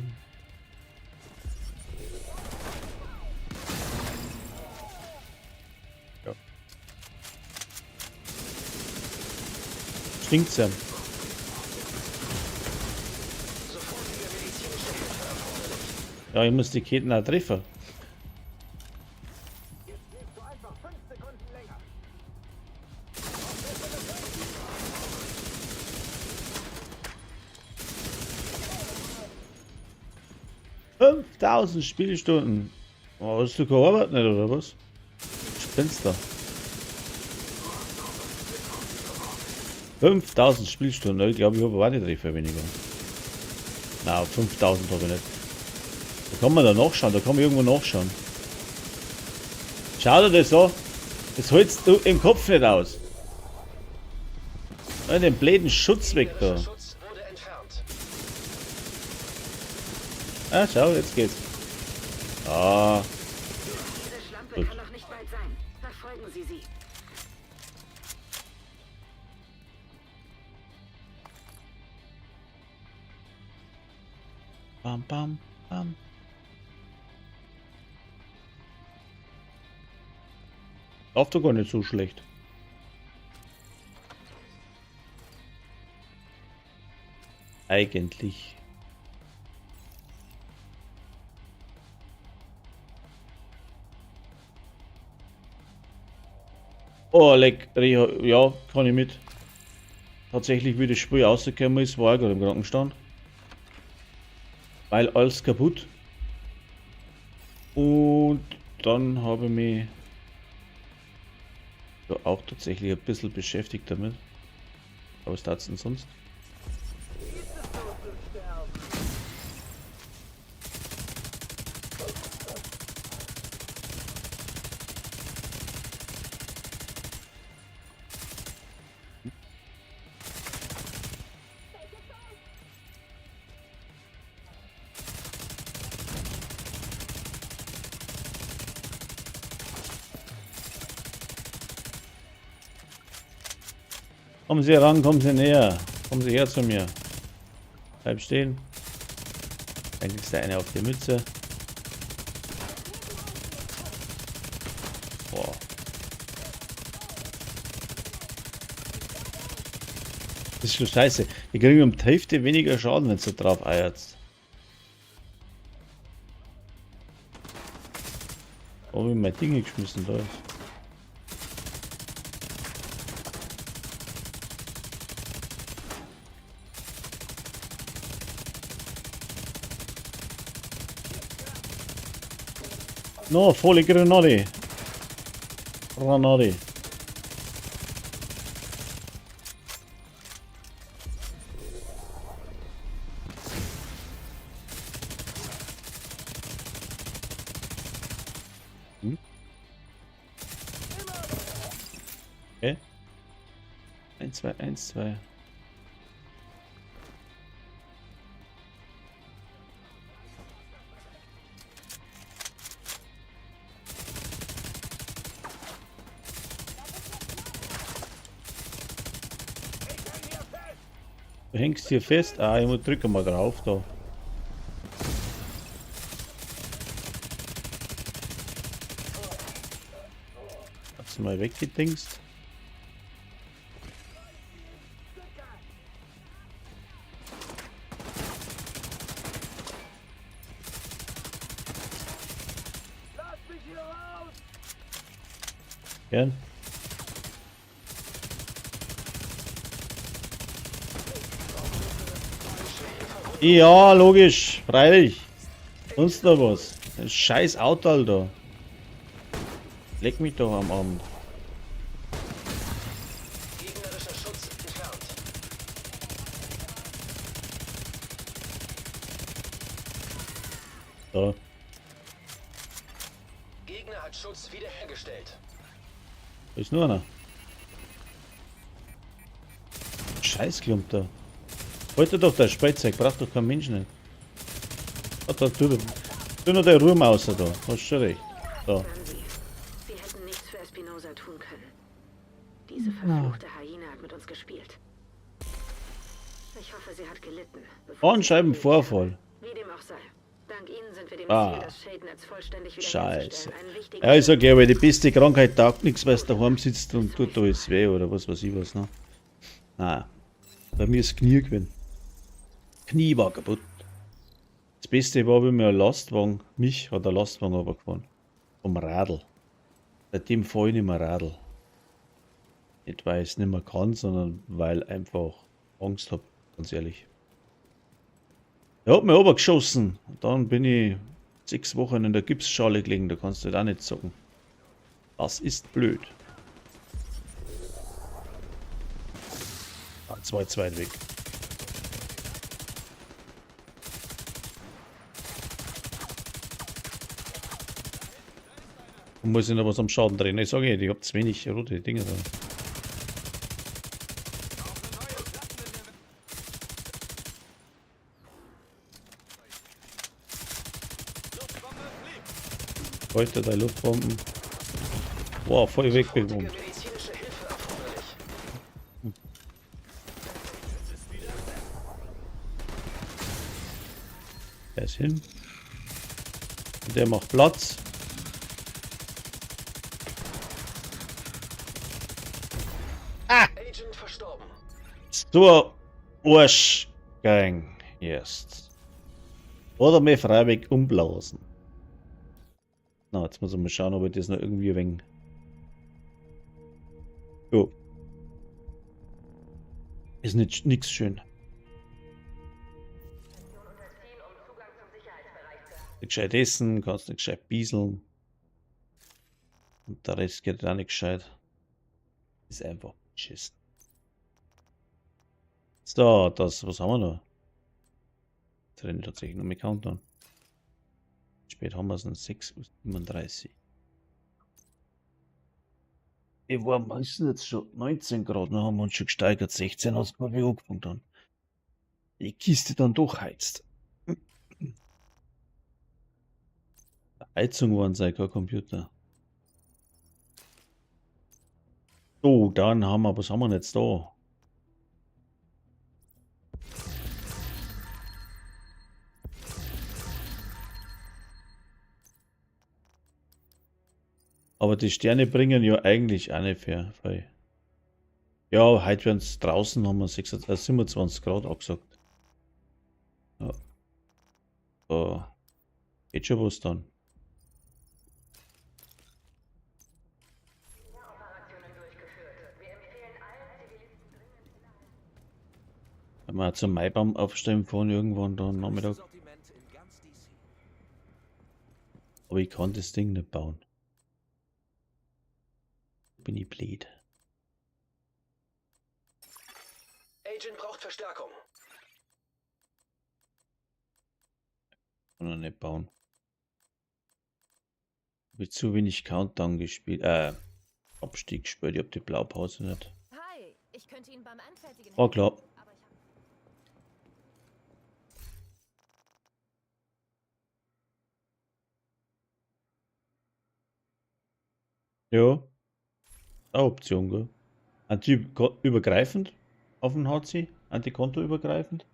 Ja. Stinkt's ja. Ja, ich muss die Ketten auch treffen. ...5000 Spielstunden. Oh, hast du keine Arbeit nicht, oder was? Spinnst du? 5000 Spielstunden. Ich glaube, ich habe auch nicht Treffer weniger. Na, 5000 habe ich nicht. Da kann man da nachschauen, da kann man irgendwo nachschauen. Schau dir das an. Das hältst du im Kopf nicht aus. Nein, den blöden Schutz weg da. Schutz wurde entfernt. Ah, schau, jetzt geht's. Ah. Diese Schlampe Gut. kann noch nicht weit sein. Verfolgen Sie sie. Bam, bam, bam. Läuft doch gar nicht so schlecht. Eigentlich. Oh, leck, Reha, ja, kann ich mit. Tatsächlich, wie das Spiel rausgekommen ist, war ich gerade im Krankenstand. Weil alles kaputt. Und dann habe ich mich ja auch tatsächlich ein bisschen beschäftigt damit. Aber was tat's denn sonst? Kommen Sie heran, kommen Sie näher. Kommen Sie her zu mir. Bleib stehen. Dann kriegst du eine auf die Mütze. Boah. Das ist schon scheiße. Die kriegen um die Hälfte weniger Schaden, wenn du drauf eierst. Wo hab ich mein Ding geschmissen da ist. No, volle Granate. Granate. Hm? Okay. 1, 2, 1, 2. Du hängst hier fest. Ah, ich muss drücken mal drauf da. Hat's mal weggedingst. Gern. Ja, logisch, freilich. Sonst noch was. Ein scheiß Auto, Alter. Leck mich doch am Abend. Gegnerischer Schutz entfernt. So. Gegner hat Schutz wiederhergestellt. Da ist nur einer. Scheißklump da. Heute doch der Spielzeug, braucht doch kein Mensch nicht. Ah, da, tu noch der Ruhm außer da. Hast schon recht. Da. Sie hätten nichts für Espinosa tun können. Diese verfluchte Hyäne hat mit uns gespielt. Ich hoffe, sie hat gelitten. Bandscheibenvorfall. Wie dem auch sei. Dank Ihnen sind wir dem Ah. Ziel, das Shade-Netz vollständig Scheiße. wiederherzustellen. Einen wichtigen Ja, ich sag ja, weil die beste Krankheit taugt nichts, weil du daheim sitzt und tut da alles weh oder was weiß ich was, ne? Nein. Bei mir ist Knie gewesen. Knie war kaputt. Das Beste war, wenn mir ein Lastwagen, mich hat ein Lastwagen runtergefahren. Vom Radl. Seitdem fahre ich nicht mehr Radl. Nicht, weil ich es nicht mehr kann, sondern weil einfach Angst hab, ganz ehrlich. Der hat mich runtergeschossen. Und dann bin ich 6 Wochen in der Gipsschale gelegen, da kannst du da nicht zocken. Das ist blöd. Ah, 2 weit weg. Da muss ich noch was am Schaden drehen. Ich sage ja, ich hab zu wenig rote Dinge da. Heute drei Luftbomben. Boah, voll wegbekommen. Der ist hin. Und der macht Platz. Ah! Agent verstorben. So Arschgang erst. Oder mir freiwillig umblasen. Na, jetzt muss ich mal schauen, ob ich das noch irgendwie ein wenig. Jo. Ist nicht nix schön. Nicht gescheit essen, kannst nicht gescheit bieseln. Und der Rest geht auch nicht gescheit. Ist einfach beschissen. So, das, was haben wir noch? Jetzt renne ich tatsächlich noch mit Countdown. Spät haben wir es, 6:37 Uhr. Wie warm ist denn jetzt schon? 19 Grad, dann haben wir uns schon gesteigert. 16 hat's glaub ich angefangen dann. Die Kiste dann doch heizt. Heizung waren sei kein Computer. So, dann haben wir, was haben wir denn jetzt da? Aber die Sterne bringen ja eigentlich auch nicht viel. Weil ja, heute werden's draußen, haben wir 27 Grad angesagt. Ja. Da geht schon was dann. Wenn wir zum Maibaum aufstellen fahren, irgendwann dann Nachmittag. Aber ich kann das Ding nicht bauen. Bin ich blöd. Agent braucht Verstärkung. Kann er nicht bauen. Hab ich zu wenig Countdown gespielt. Abstieg gespielt. Ich hab die Blaupause nicht. Hi, ich könnte Ihnen beim Anfertigen War klar. helfen, aber ich hab Ja. Eine Option, gell? Ein Typ übergreifend auf den HC. Antikontoübergreifend?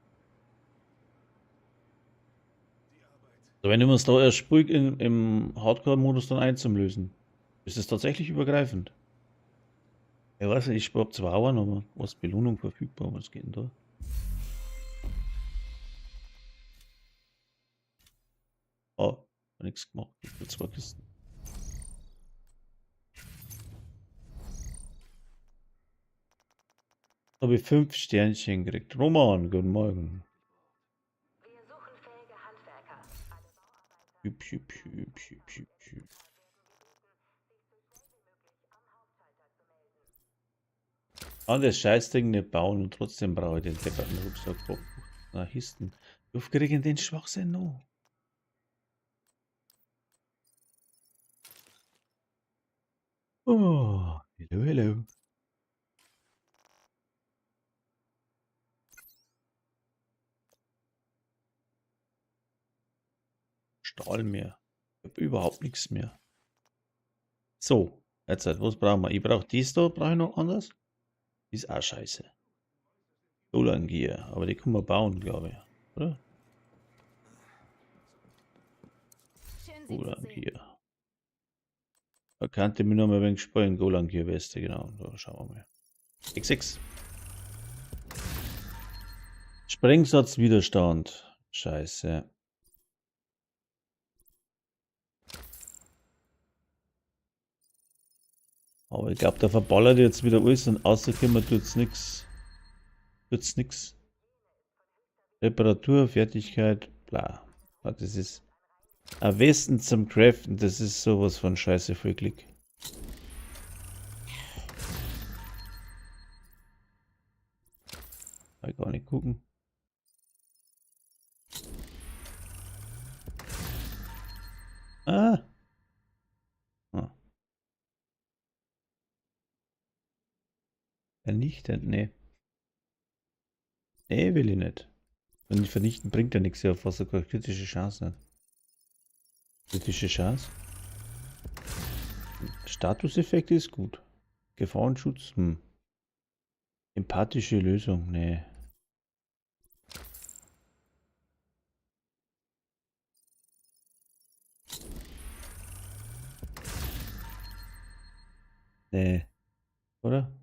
Also wenn du es da erst spielst im Hardcore-Modus dann einzulösen, ist es tatsächlich übergreifend. Ich weiß nicht, ich spiele ab 2 Uhr, aber was Belohnung verfügbar, was geht denn da? Oh, hab nix gemacht. Ich hab 2 Kisten. Habe ich 5 Sternchen gekriegt. Roman, guten Morgen. Piu, piu, piu, piu, piu, piu. Kann das Scheißding nicht bauen und trotzdem brauche ich den depperten Rucksack. Na, Histen. Wie oft krieg ich den Schwachsinn noch? Oh, hello, hello. Stahl mehr. Ich hab überhaupt nichts mehr. So, jetzt halt, was brauchen wir? Ich brauch dies da, brauche ich noch anders? Die ist auch scheiße. Golan Gear, aber die können wir bauen, glaube ich. Oder? Schön, Sie zu Golan sehen. Gear. Da kannte mich noch mal ein wenig spielen. Golan Gear Weste, genau. Da schauen wir mal. X6. Sprengsatzwiderstand. Scheiße. Aber ich glaub, der verballert jetzt wieder alles und außerkommen tut's nix. Tut's nix. Reparatur, Fertigkeit, bla. Ah, das ist am besten zum Craften, das ist sowas von Scheiße voll Klick. Kann ich gar nicht gucken. Ah. Ah. Vernichtend, nee. Nee, will ich nicht. Und vernichten bringt ja nichts, ja, fast sogar kritische Chance nicht. Kritische Chance? Statuseffekt ist gut. Gefahrenschutz. Empathische Lösung, nee. Nee. Oder?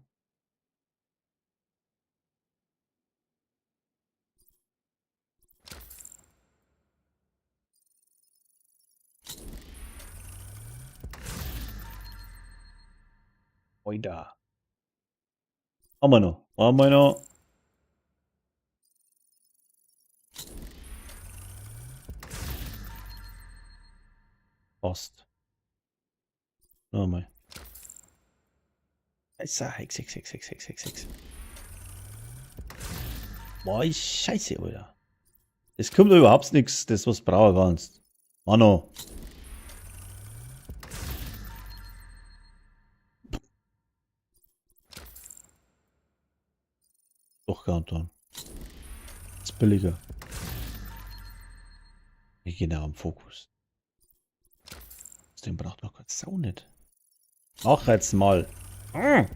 Oida. Haben wir noch. Haben wir noch. Passt. Nochmal. Scheiße, 6, 6, 6, 6, 6, 6, 6. Boah, ich scheiße, Alter. Es kommt doch überhaupt nichts, das was brauchen kannst. Mano. Doch, Countdown. Ist billiger. Ich gehe nach am Fokus. Den braucht doch keine Sau nicht. Mach jetzt mal. Nein.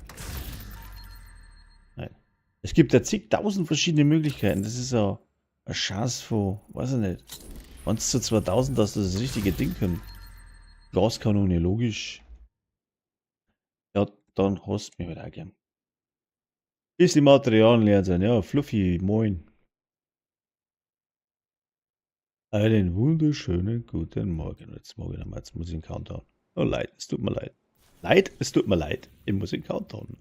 Es gibt ja zigtausend verschiedene Möglichkeiten. Das ist ja eine Chance von, weiß ich nicht. 1 zu 2000, dass das richtige Ding kommt. Gaskanone, logisch. Ja, dann hast du mich halt auch gern. Bis die Materialien leer sind. Ja, Fluffy, moin. Einen wunderschönen guten Morgen. Jetzt morgen einmal, jetzt muss ich einen Countdown. Oh leid, es tut mir leid. Leid, es tut mir leid. Ich muss einen Countdown.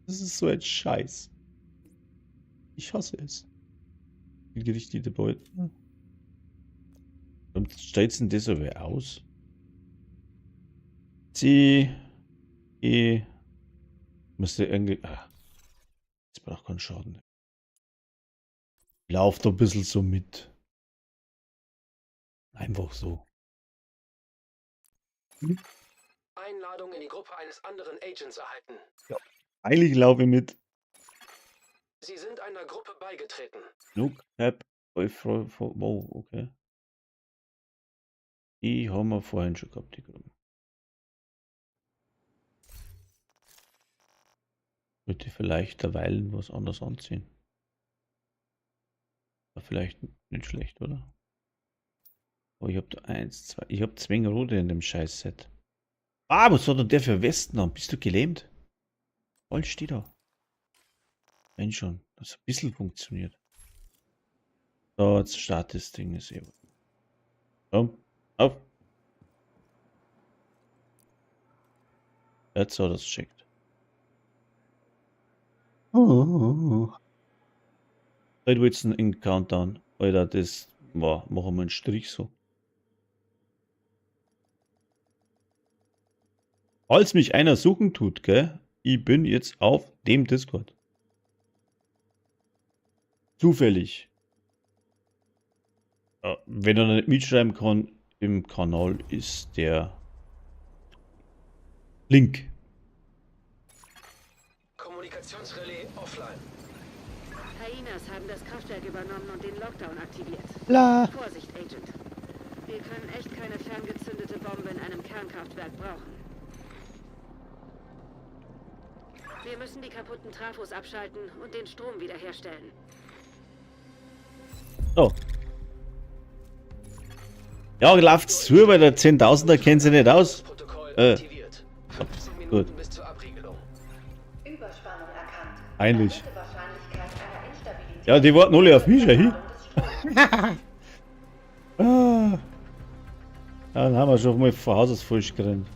Das ist so ein Scheiß. Ich hasse es. Die gerichtete Beute. Warum stellt denn das aber aus? C, E. Müsste irgendwie. Ah. Das braucht keinen Schaden. Ich lauf da ein bisschen so mit. Einfach so. Einladung in die Gruppe eines anderen Agents erhalten. Ja. Eigentlich laufe ich mit. Sie sind einer Gruppe beigetreten. Nook, Tab, wow, okay. Die haben wir vorhin schon gehabt, die Gruppen. Würde vielleicht derweilen was anderes anziehen. War vielleicht nicht schlecht, oder? Oh, ich hab da 1, 2. Ich hab 2 rote in dem Scheiß-Set. Ah, was hat denn der für Westen an? Bist du gelähmt? Voll steht da. Wenn schon, das ein bisschen funktioniert. So, jetzt startet das Ding. Ist eh. Komm, auf. Jetzt hat er's checkt. Oh. Heute wird's ein Countdown. Alter, das war, machen wir einen Strich so. Falls mich einer suchen tut, gell? Ich bin jetzt auf dem Discord. Zufällig. Ja, wenn er nicht mitschreiben kann, im Kanal ist der Link. Kommunikationsrelais offline. Hyenas haben das Kraftwerk übernommen und den Lockdown aktiviert. La. Vorsicht, Agent. Wir können echt keine ferngezündete Bombe in einem Kernkraftwerk brauchen. Wir müssen die kaputten Trafos abschalten und den Strom wiederherstellen. So. Ja, läuft's zu, weil der 10.000er kennt sich nicht aus. Protokoll aktiviert. 15 Gut. Minuten bis zur Abriegelung. Überspannung erkannt. Peinlich. Erhöhte Wahrscheinlichkeit einer Instabilität. Ja, die warten alle auf mich, ja, hi. Des Stroms. Ah. Ja, dann haben wir schon mal von Haus aus falsch gerannt.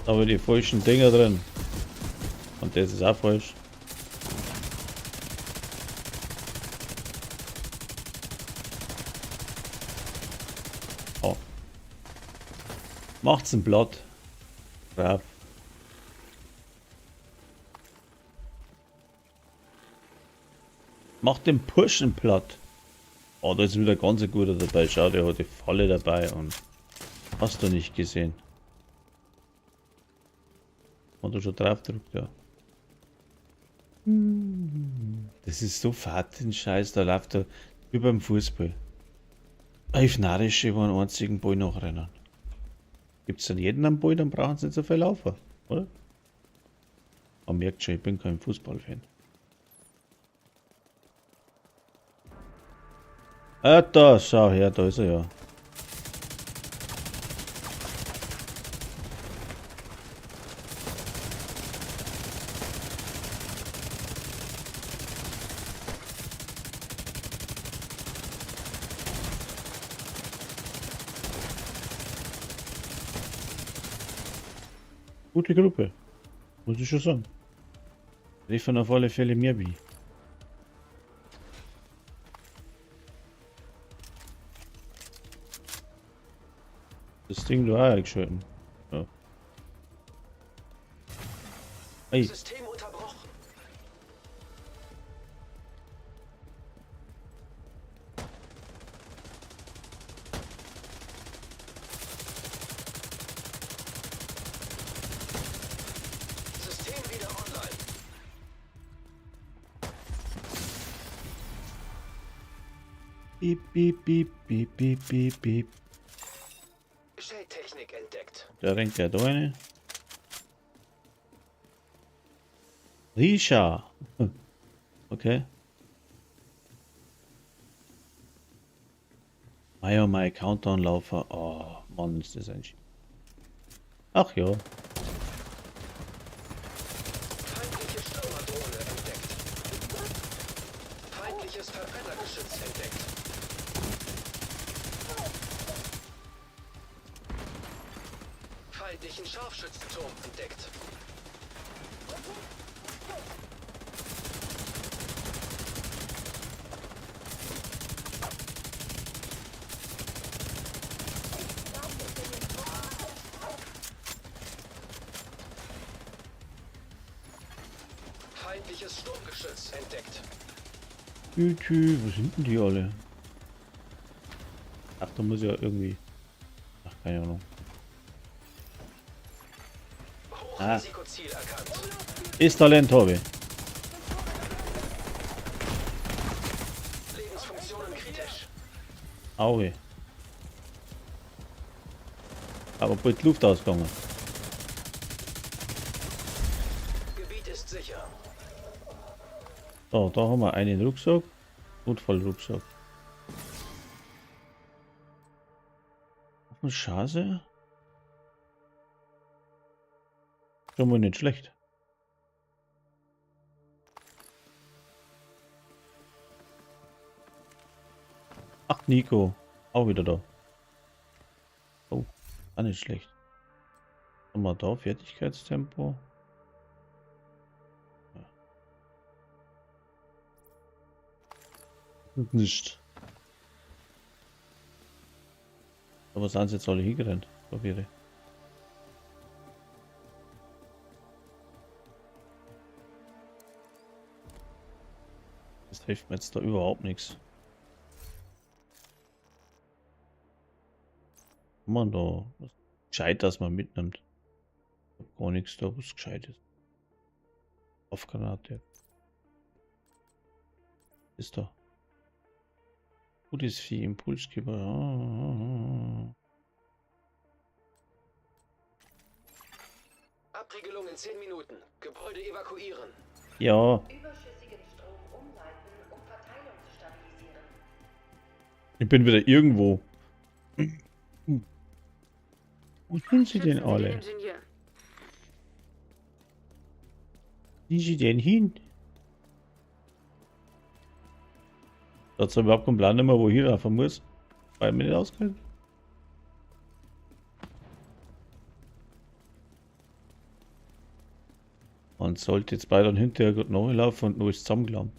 Da haben wir die falschen Dinger drin. Und das ist auch falsch. Oh. Macht's ein Blatt. Brav. Macht den Burschen platt. Oh, da ist wieder ganz ein guter dabei. Schau, der hat die Falle dabei und hast du nicht gesehen. Hat er schon drauf gedrückt, ja. Das ist so fad, den Scheiß, da läuft er wie beim Fußball. Elf Narische über einen einzigen Ball nachrennen. Gibt's dann jeden einen Ball, dann brauchen sie nicht so viel laufen, oder? Man merkt schon, ich bin kein Fußballfan. Ah, da, schau her, da ist er ja. Gute Gruppe, muss ich schon sagen. Liefern auf alle Fälle mehr wie. Das Ding da auch eingeschalten. Ja. Ey. System unterbrochen. System wieder online. Piep, piep, piep, piep, piep, piep, piep. Shade-Technik entdeckt. Da rennt ja da eine. Risha. Okay. My oh my Countdown-Laufer. Oh Mann, ist das ein Sch. Ach ja. Feindliche Stürmerdrohne entdeckt. Feindliches Verbrennergeschütz entdeckt. Feindlichen Scharfschützenturm entdeckt. Feindliches Sturmgeschütz entdeckt. Tü, wo sind denn die alle? Ach, da muss ja irgendwie... Ach, keine Ahnung. Ah. Hochrisikoziel erkannt. Ist Talent, Tobi. Lebensfunktionen kritisch. Auge. Aber bald die Luft ausgegangen. Gebiet ist sicher. So, da haben wir einen Rucksack. Notfallrucksack. Scheiße. Schon mal nicht schlecht. Ach, Nico. Auch wieder da. Oh, auch nicht schlecht. Haben wir da Fertigkeitstempo? Ja. Nicht. Aber sind sie jetzt alle hingerannt? Probiere. Das hilft mir jetzt da überhaupt nichts. Man da was gescheit, dass man mitnimmt. Ich hab gar nichts da, was gescheit ist. Aufgranate. Ist da. Gutes Vieh, Impulsgeber. Abriegelung in 10 Minuten. Gebäude evakuieren. Ja. Überschüssigen Strom umleiten, um Verteilung zu stabilisieren. Ich bin wieder irgendwo. Wo sind sie denn Schützen Sie den alle? Ingenieur. Sind sie denn hin? Da hat überhaupt keinen Plan mehr, wo ich hinlaufen muss. Weil ich mich nicht auskenne. Man sollte jetzt beide dann hinterher gut nachlaufen und nur ist zusammengelammt.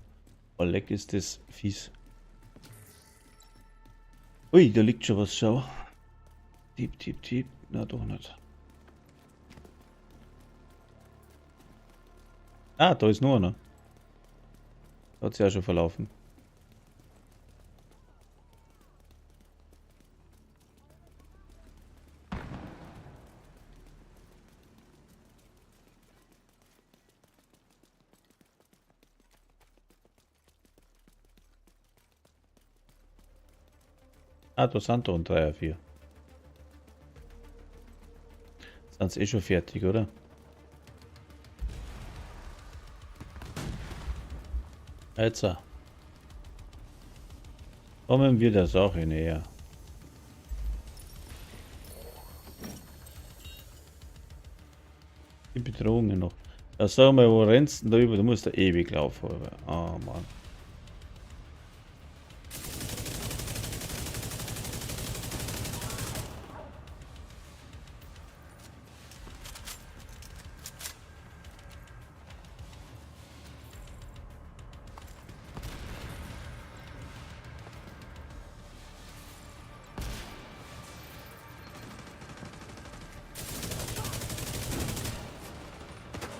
Aber leck ist das fies. Ui, da liegt schon was, schau. Tiep, tiep, tiep. Na doch nicht. Ah, da ist noch einer. Hat sich auch schon verlaufen. Ah, da sind da und 3, 4. Sind sie eh schon fertig, oder? Jetzt. Kommen wir der Sache näher. Die Bedrohungen noch. Da sag mal, wo rennst du denn da über? Du musst da ewig laufen. Ah, oh, Mann.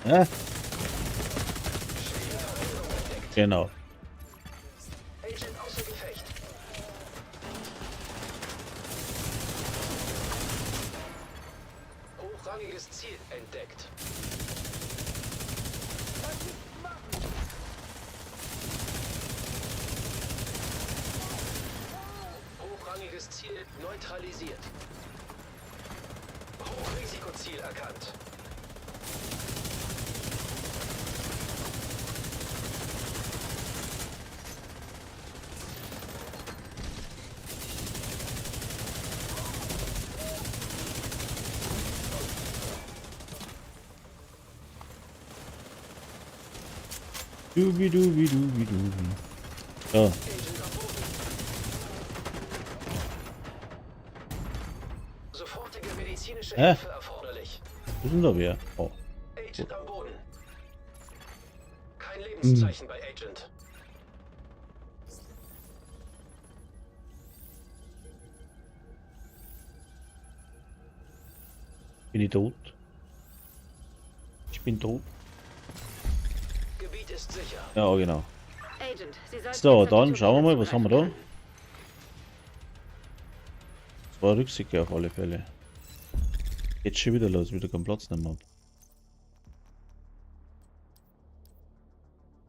Ja. Genau. Agent außer Gefecht. Hochrangiges Ziel entdeckt. Hochrangiges Ziel neutralisiert. Hochrisikoziel erkannt. Dubi, dubi, dubi, dubi. So. Sofortige medizinische Hä? Hilfe erforderlich. Wo sind da wer? Oh. Agent am Boden. Kein Lebenszeichen bei Agent. Bin ich tot? Ich bin tot. Gebiet ist sicher. Ja, genau. Agent, Sie sollten So, jetzt auf die dann schauen wir mal, was haben wir da? zugreifen Zwei Rucksäcke auf alle Fälle. Jetzt schon wieder los, wieder keinen Platz nicht mehr.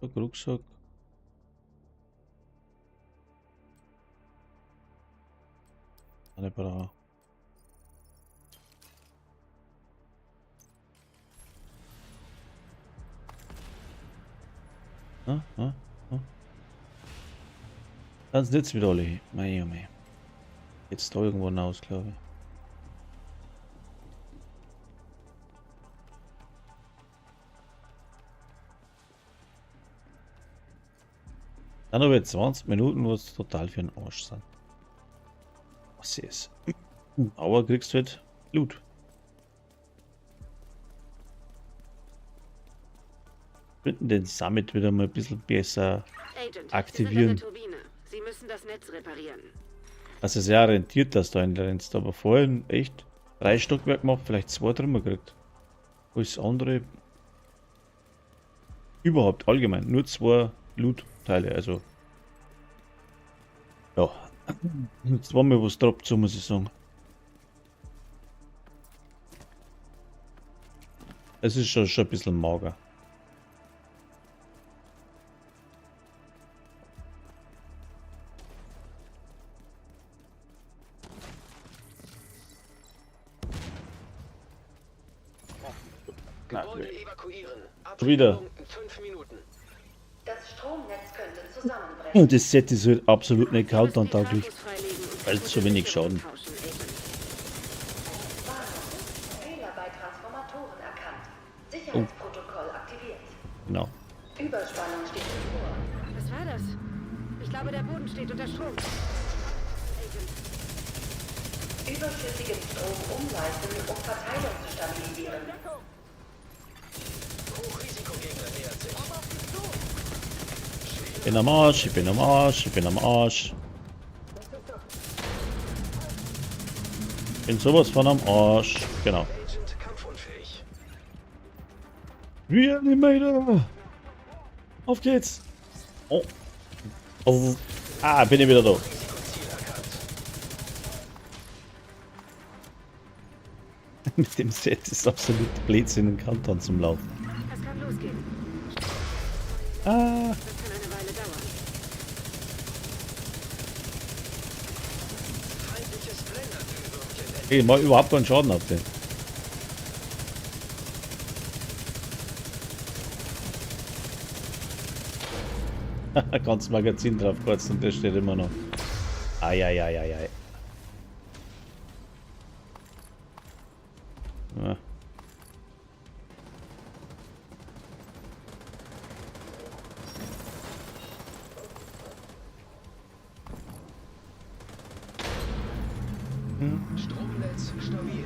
Rucksack, Rucksack. Eine brauche. Ah, ah, ah. Dann sind jetzt wieder alle. Mei, oh mei. Jetzt da irgendwo hinaus, glaube ich. Dann aber jetzt 20 Minuten, was total für ein Arsch sind. Was ist? Aber kriegst du halt Blut. Könnten den Summit wieder mal ein bisschen besser Agent, aktivieren. Sie sind an der Turbine. Sie müssen das Netz reparieren. Also sehr rentiert, dass du einrennst, aber vorhin echt 3 Stockwerke gemacht, vielleicht 2 drüber gekriegt. Alles andere überhaupt allgemein nur 2 Loot-Teile, also ja, zweimal was droppt, so muss ich sagen. Es ist schon ein bisschen mager. Gebäude evakuieren. Wieder. Abschaltung in 5 Minuten. Das Stromnetz könnte zusammenbrechen. Und das Set ist halt absolut nicht Sie müssen die countdown-tauglich, Trafos freilegen und weil die zu wenig Sicherung Schaden. tauschen, Agent. Warnung. Fehler bei Transformatoren erkannt. Sicherheitsprotokoll aktiviert. Genau. Überspannung steht bevor. Was war das? Ich glaube, der Boden steht unter Strom. Agent, Überschüssigen Strom umleiten, um Verteilung zu stabilisieren. Hochrisikogegner nähert sich. Ich bin am Arsch, ich bin am Arsch, ich bin am Arsch. Bin sowas von am Arsch. Genau. Agent kampfunfähig. Reanimator! Auf geht's! Oh. Oh. Ah, bin ich wieder da. Risikoziel erkannt. Mit dem Set ist absolut Blödsinn, den Countdown zum Laufen. es kann losgehen. Ah. Das kann eine Weile dauern. Feindliches Splendor-Glühwürmchen Ich mach überhaupt keinen Schaden auf den. Ganz Magazin drauf kurz und der steht immer noch. Ei, ei, ei, ei, ei. Ja. Stromnetz stabil.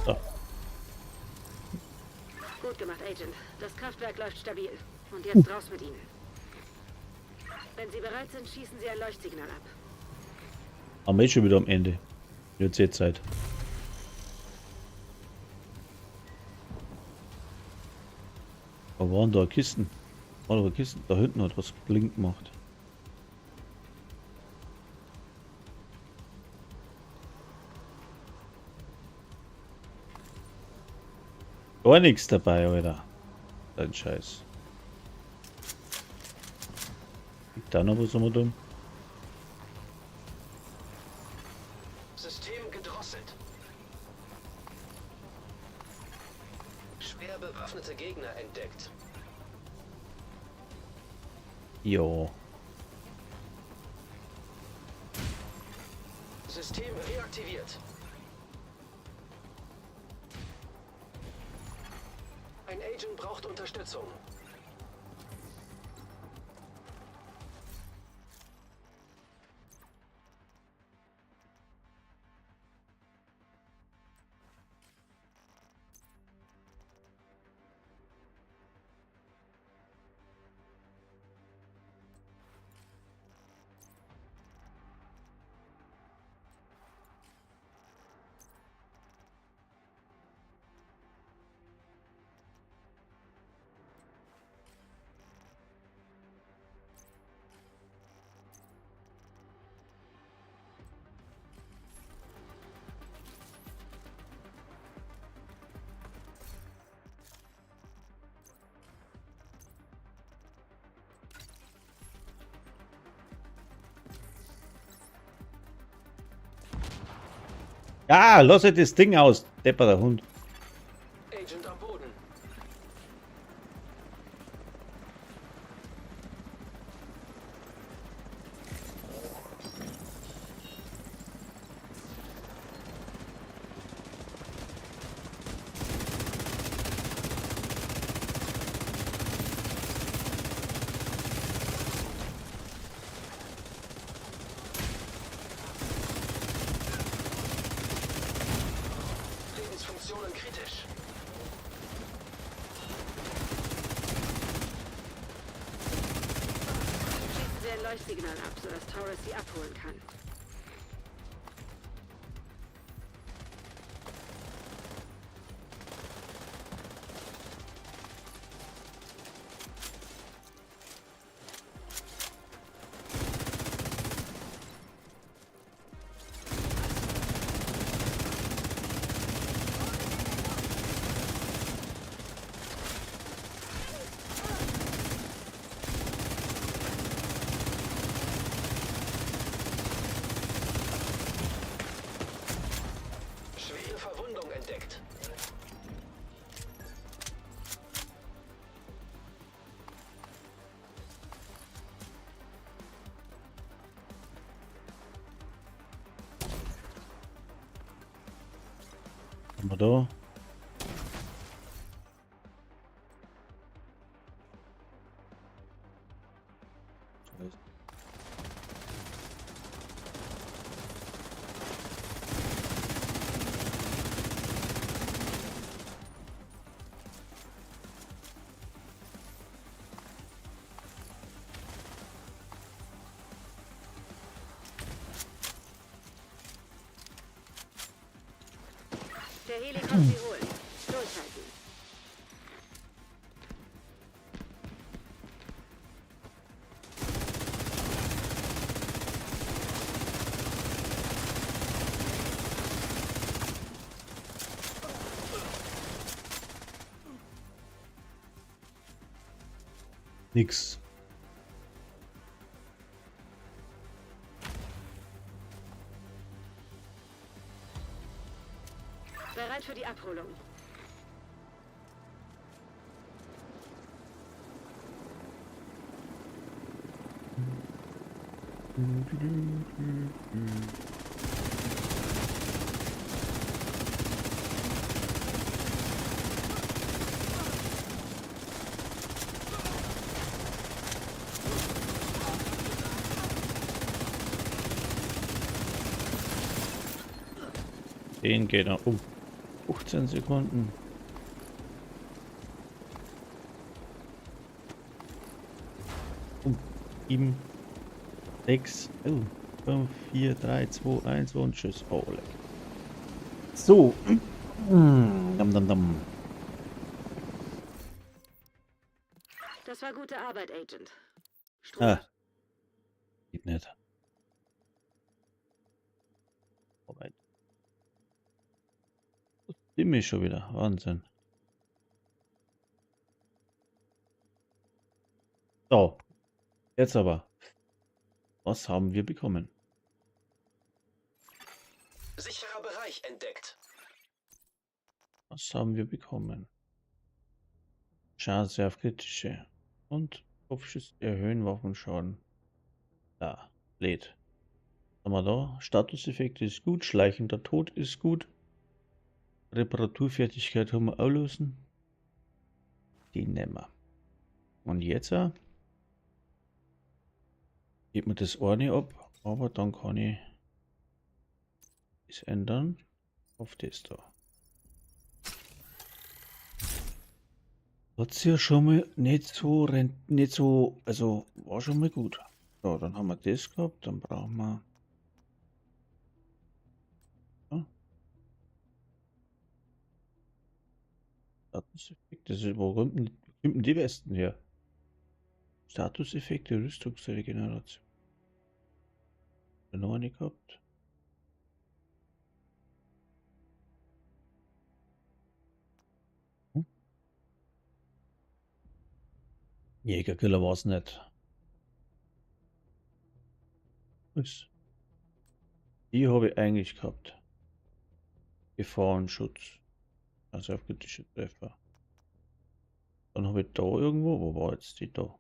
So. Gut gemacht, Agent. Das Kraftwerk läuft stabil. Und jetzt raus mit Ihnen. Wenn Sie bereit sind, schießen Sie ein Leuchtsignal ab. Haben wir eh schon wieder am Ende. Jetzt eh Zeit. Wo waren da Kisten? War da Kisten? Da hinten hat was blink gemacht. Gar nichts dabei, Alter. Dein Scheiß. Liegt da noch was um und um? System gedrosselt. Schwer bewaffnete Gegner entdeckt. Jo. System reaktiviert. Ein Agent braucht Unterstützung. Ja, lass halt das Ding aus, depperter Hund. Agent am Boden. Lebensfunktionen kritisch. Schießen Sie ein Leuchtsignal ab, sodass Torres Sie abholen kann. Schwere Verwundung entdeckt. Haben wir da? Scheiße. Der Heli kommt Sie holen. Durchhalten. Nix. Bereit für die Abholung. Den geht er um. 15 Sekunden. Um 7, 6, 5, 4, 3, 2, 1 und tschüss. Oh, leck. So. Dam, dam, dam. Das war gute Arbeit, Agent. Strom. Ah. Geht nicht. Moment. Das bin ich schon wieder. Wahnsinn. So. Jetzt aber. Was haben wir bekommen? Sicherer Bereich entdeckt. Was haben wir bekommen? Chance auf kritische. Und Kopfschüsse erhöhen Waffenschaden. Da, lädt. Was haben wir da? Statuseffekt ist gut, schleichender Tod ist gut. Reparaturfertigkeit haben wir auch lösen. Die nehmen wir. Und jetzt geht mir das eine ab, aber dann kann ich es ändern auf das da. Hat's ja schon mal nicht so nicht so, also war schon mal gut. So, dann haben wir das gehabt, dann brauchen wir ja. Statuseffekt, das ist, wo kommt denn die besten her? Statuseffekte, Rüstungsregeneration. Noch eine gehabt. Hm? Jägerkiller war's nicht. Was? Die habe ich eigentlich gehabt. Gefahrenschutz. Also auf kritische Treffer. Dann habe ich da irgendwo, wo war jetzt die da?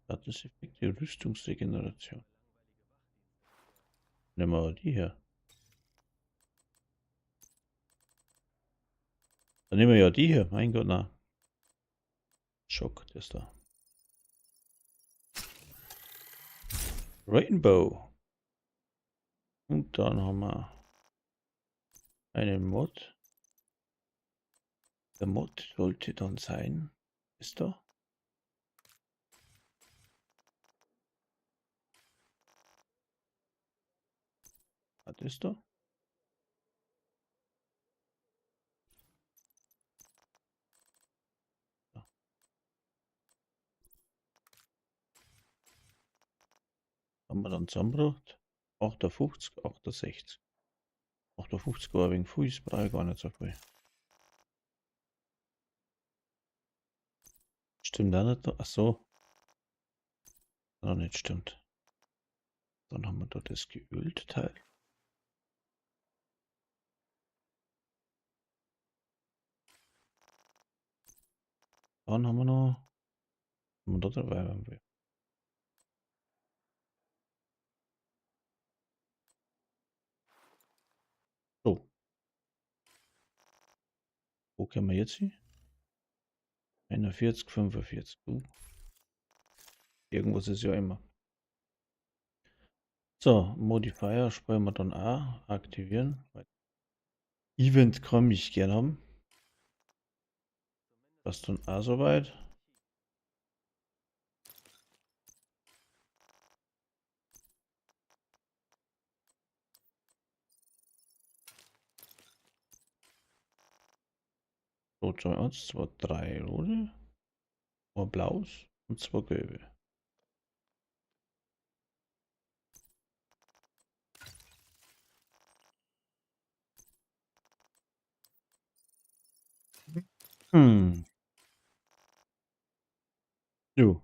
Statuseffekte, Rüstungsregeneration. Nehmen wir die her. Dann nehmen wir ja die hier. Mein Gott, na. Schock, der ist da. Rainbow. Und dann haben wir einen Mod. Der Mod sollte dann sein. Ist da? Was ist da? Da. Haben wir dann zusammengebracht? 58, 68. 58 war wegen Fuß, brauche ich gar nicht so viel. Stimmt auch nicht. Ach so. Noch nicht stimmt. Dann haben wir da das geölte Teil. Dann haben wir noch. Haben wir da dabei, wenn wir. So. Wo können wir jetzt hin? 41, 45. Irgendwas ist ja immer. So, Modifier sparen wir dann auch. Aktivieren. Event kann ich gern haben. Das dann auch soweit. So, 2, 1, 2, 3 rote, ein blaues und 2 gelbe. Jo.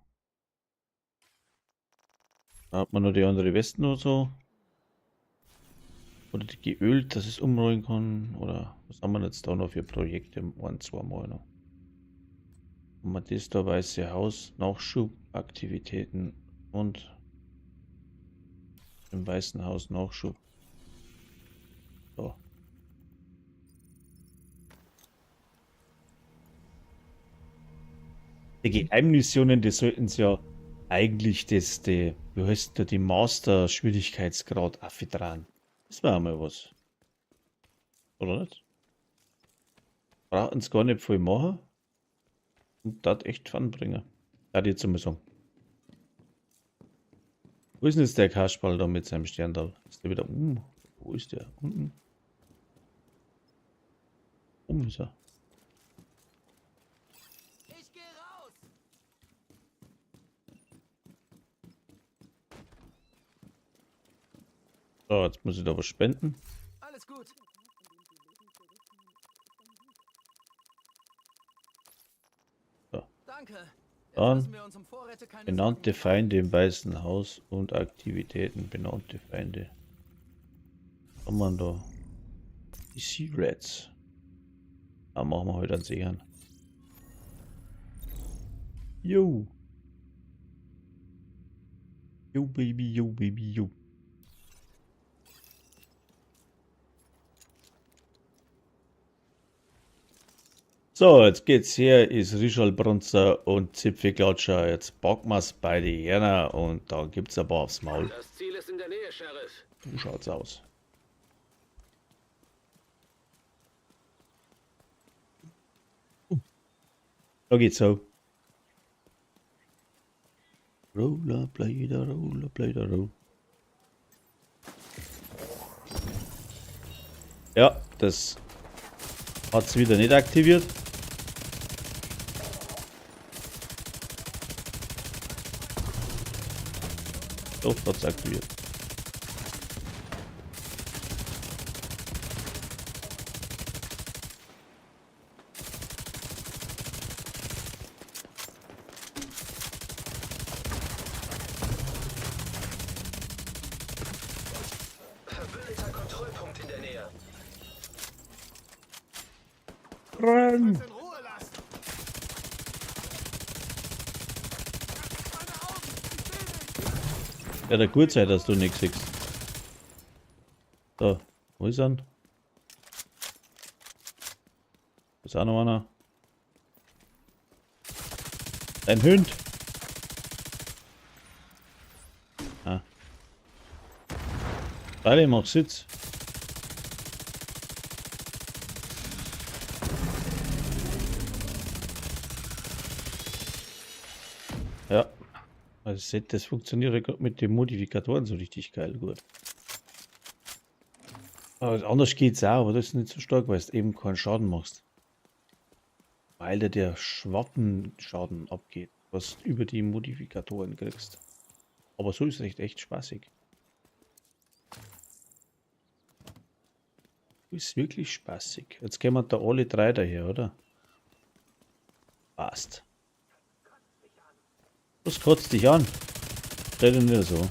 Da hat man noch die andere Westen oder so. Oder die geölt, dass es umrollen kann. Oder was haben wir jetzt da noch für Projekte? 1, 2 Mal noch. Haben wir das da, Weiße Haus, Nachschubaktivitäten und im Weißen Haus Nachschub. So. Die Geheimmissionen, die sollten es ja eigentlich das, die, wie heißt der, die Master-Schwierigkeitsgrad dran. Das wäre mal was. Oder nicht? Brauchen es gar nicht viel machen. Und das echt Fun bringen. Da ich jetzt mal sagen. Wo ist denn jetzt der Kasperl da mit seinem Stern da? Ist der wieder um? Wo ist der? Unten? Oben ist er. Ich geh raus. So, jetzt muss ich da was spenden. Alles gut. So. Danke. Jetzt Dann müssen wir uns um Vorräte keine benannte Sorgen machen. Feinde im Weißen Haus und Aktivitäten. Benannte Feinde. Was haben wir da? Die Sea Rats. Da machen wir heute einen Segen. Yo. Yo, Baby, yo, Baby, yo. So, jetzt geht's her, ist Richard Brunzer und Zipfelklatscher. Jetzt packen wir's bei die Jänner und dann gibt's ein paar aufs Maul. Das Ziel ist in der Nähe, Sheriff. So schaut's aus. Da geht's so. Rollerblade, Rollerblade, Roll. Ja, das hat's wieder nicht aktiviert. Doch, hat's aktiviert. Verbündeter Kontrollpunkt in der Nähe. Renn! In Ruhe lassen. Meine Augen, ich seh nichts. Ja, der gut sein, dass du nichts siehst. So, wo ist er? Ist auch noch einer. Ein Hund! Ah. Alle, mach Sitz. Ja. Also das funktioniert ja grad mit den Modifikatoren so richtig geil gut. Aber anders geht's auch, aber das ist nicht so stark, weil du eben keinen Schaden machst. Weil dir der Schwappenschaden abgeht, was du über die Modifikatoren kriegst. Aber so ist es echt spaßig. Ist wirklich spaßig. Jetzt kommen da alle drei daher, oder? Passt. Was kotzt dich an? Stell dich nicht so.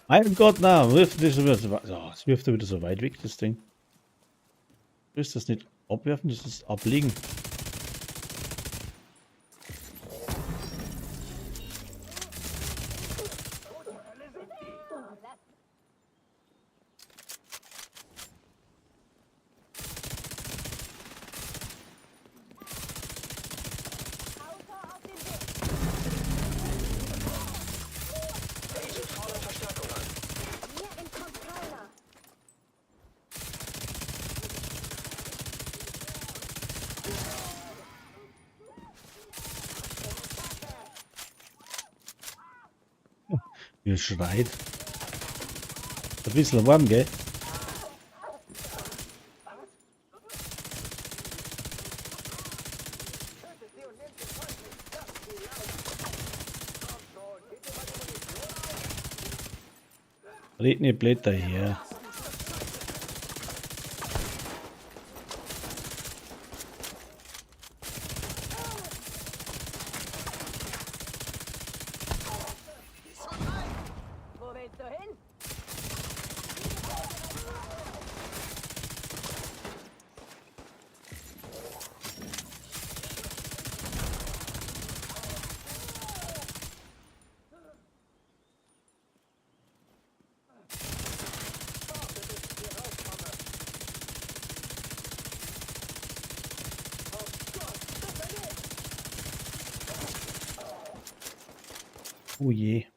Mein Gott, na, wirft das wieder so, oh, das wirft er wieder so weit weg, das Ding. Du willst das nicht abwerfen, das ist ablegen. Wie er schreit. Ein bisschen warm, gell? Red nicht blöd daher. Wo willst du hin? Oh je.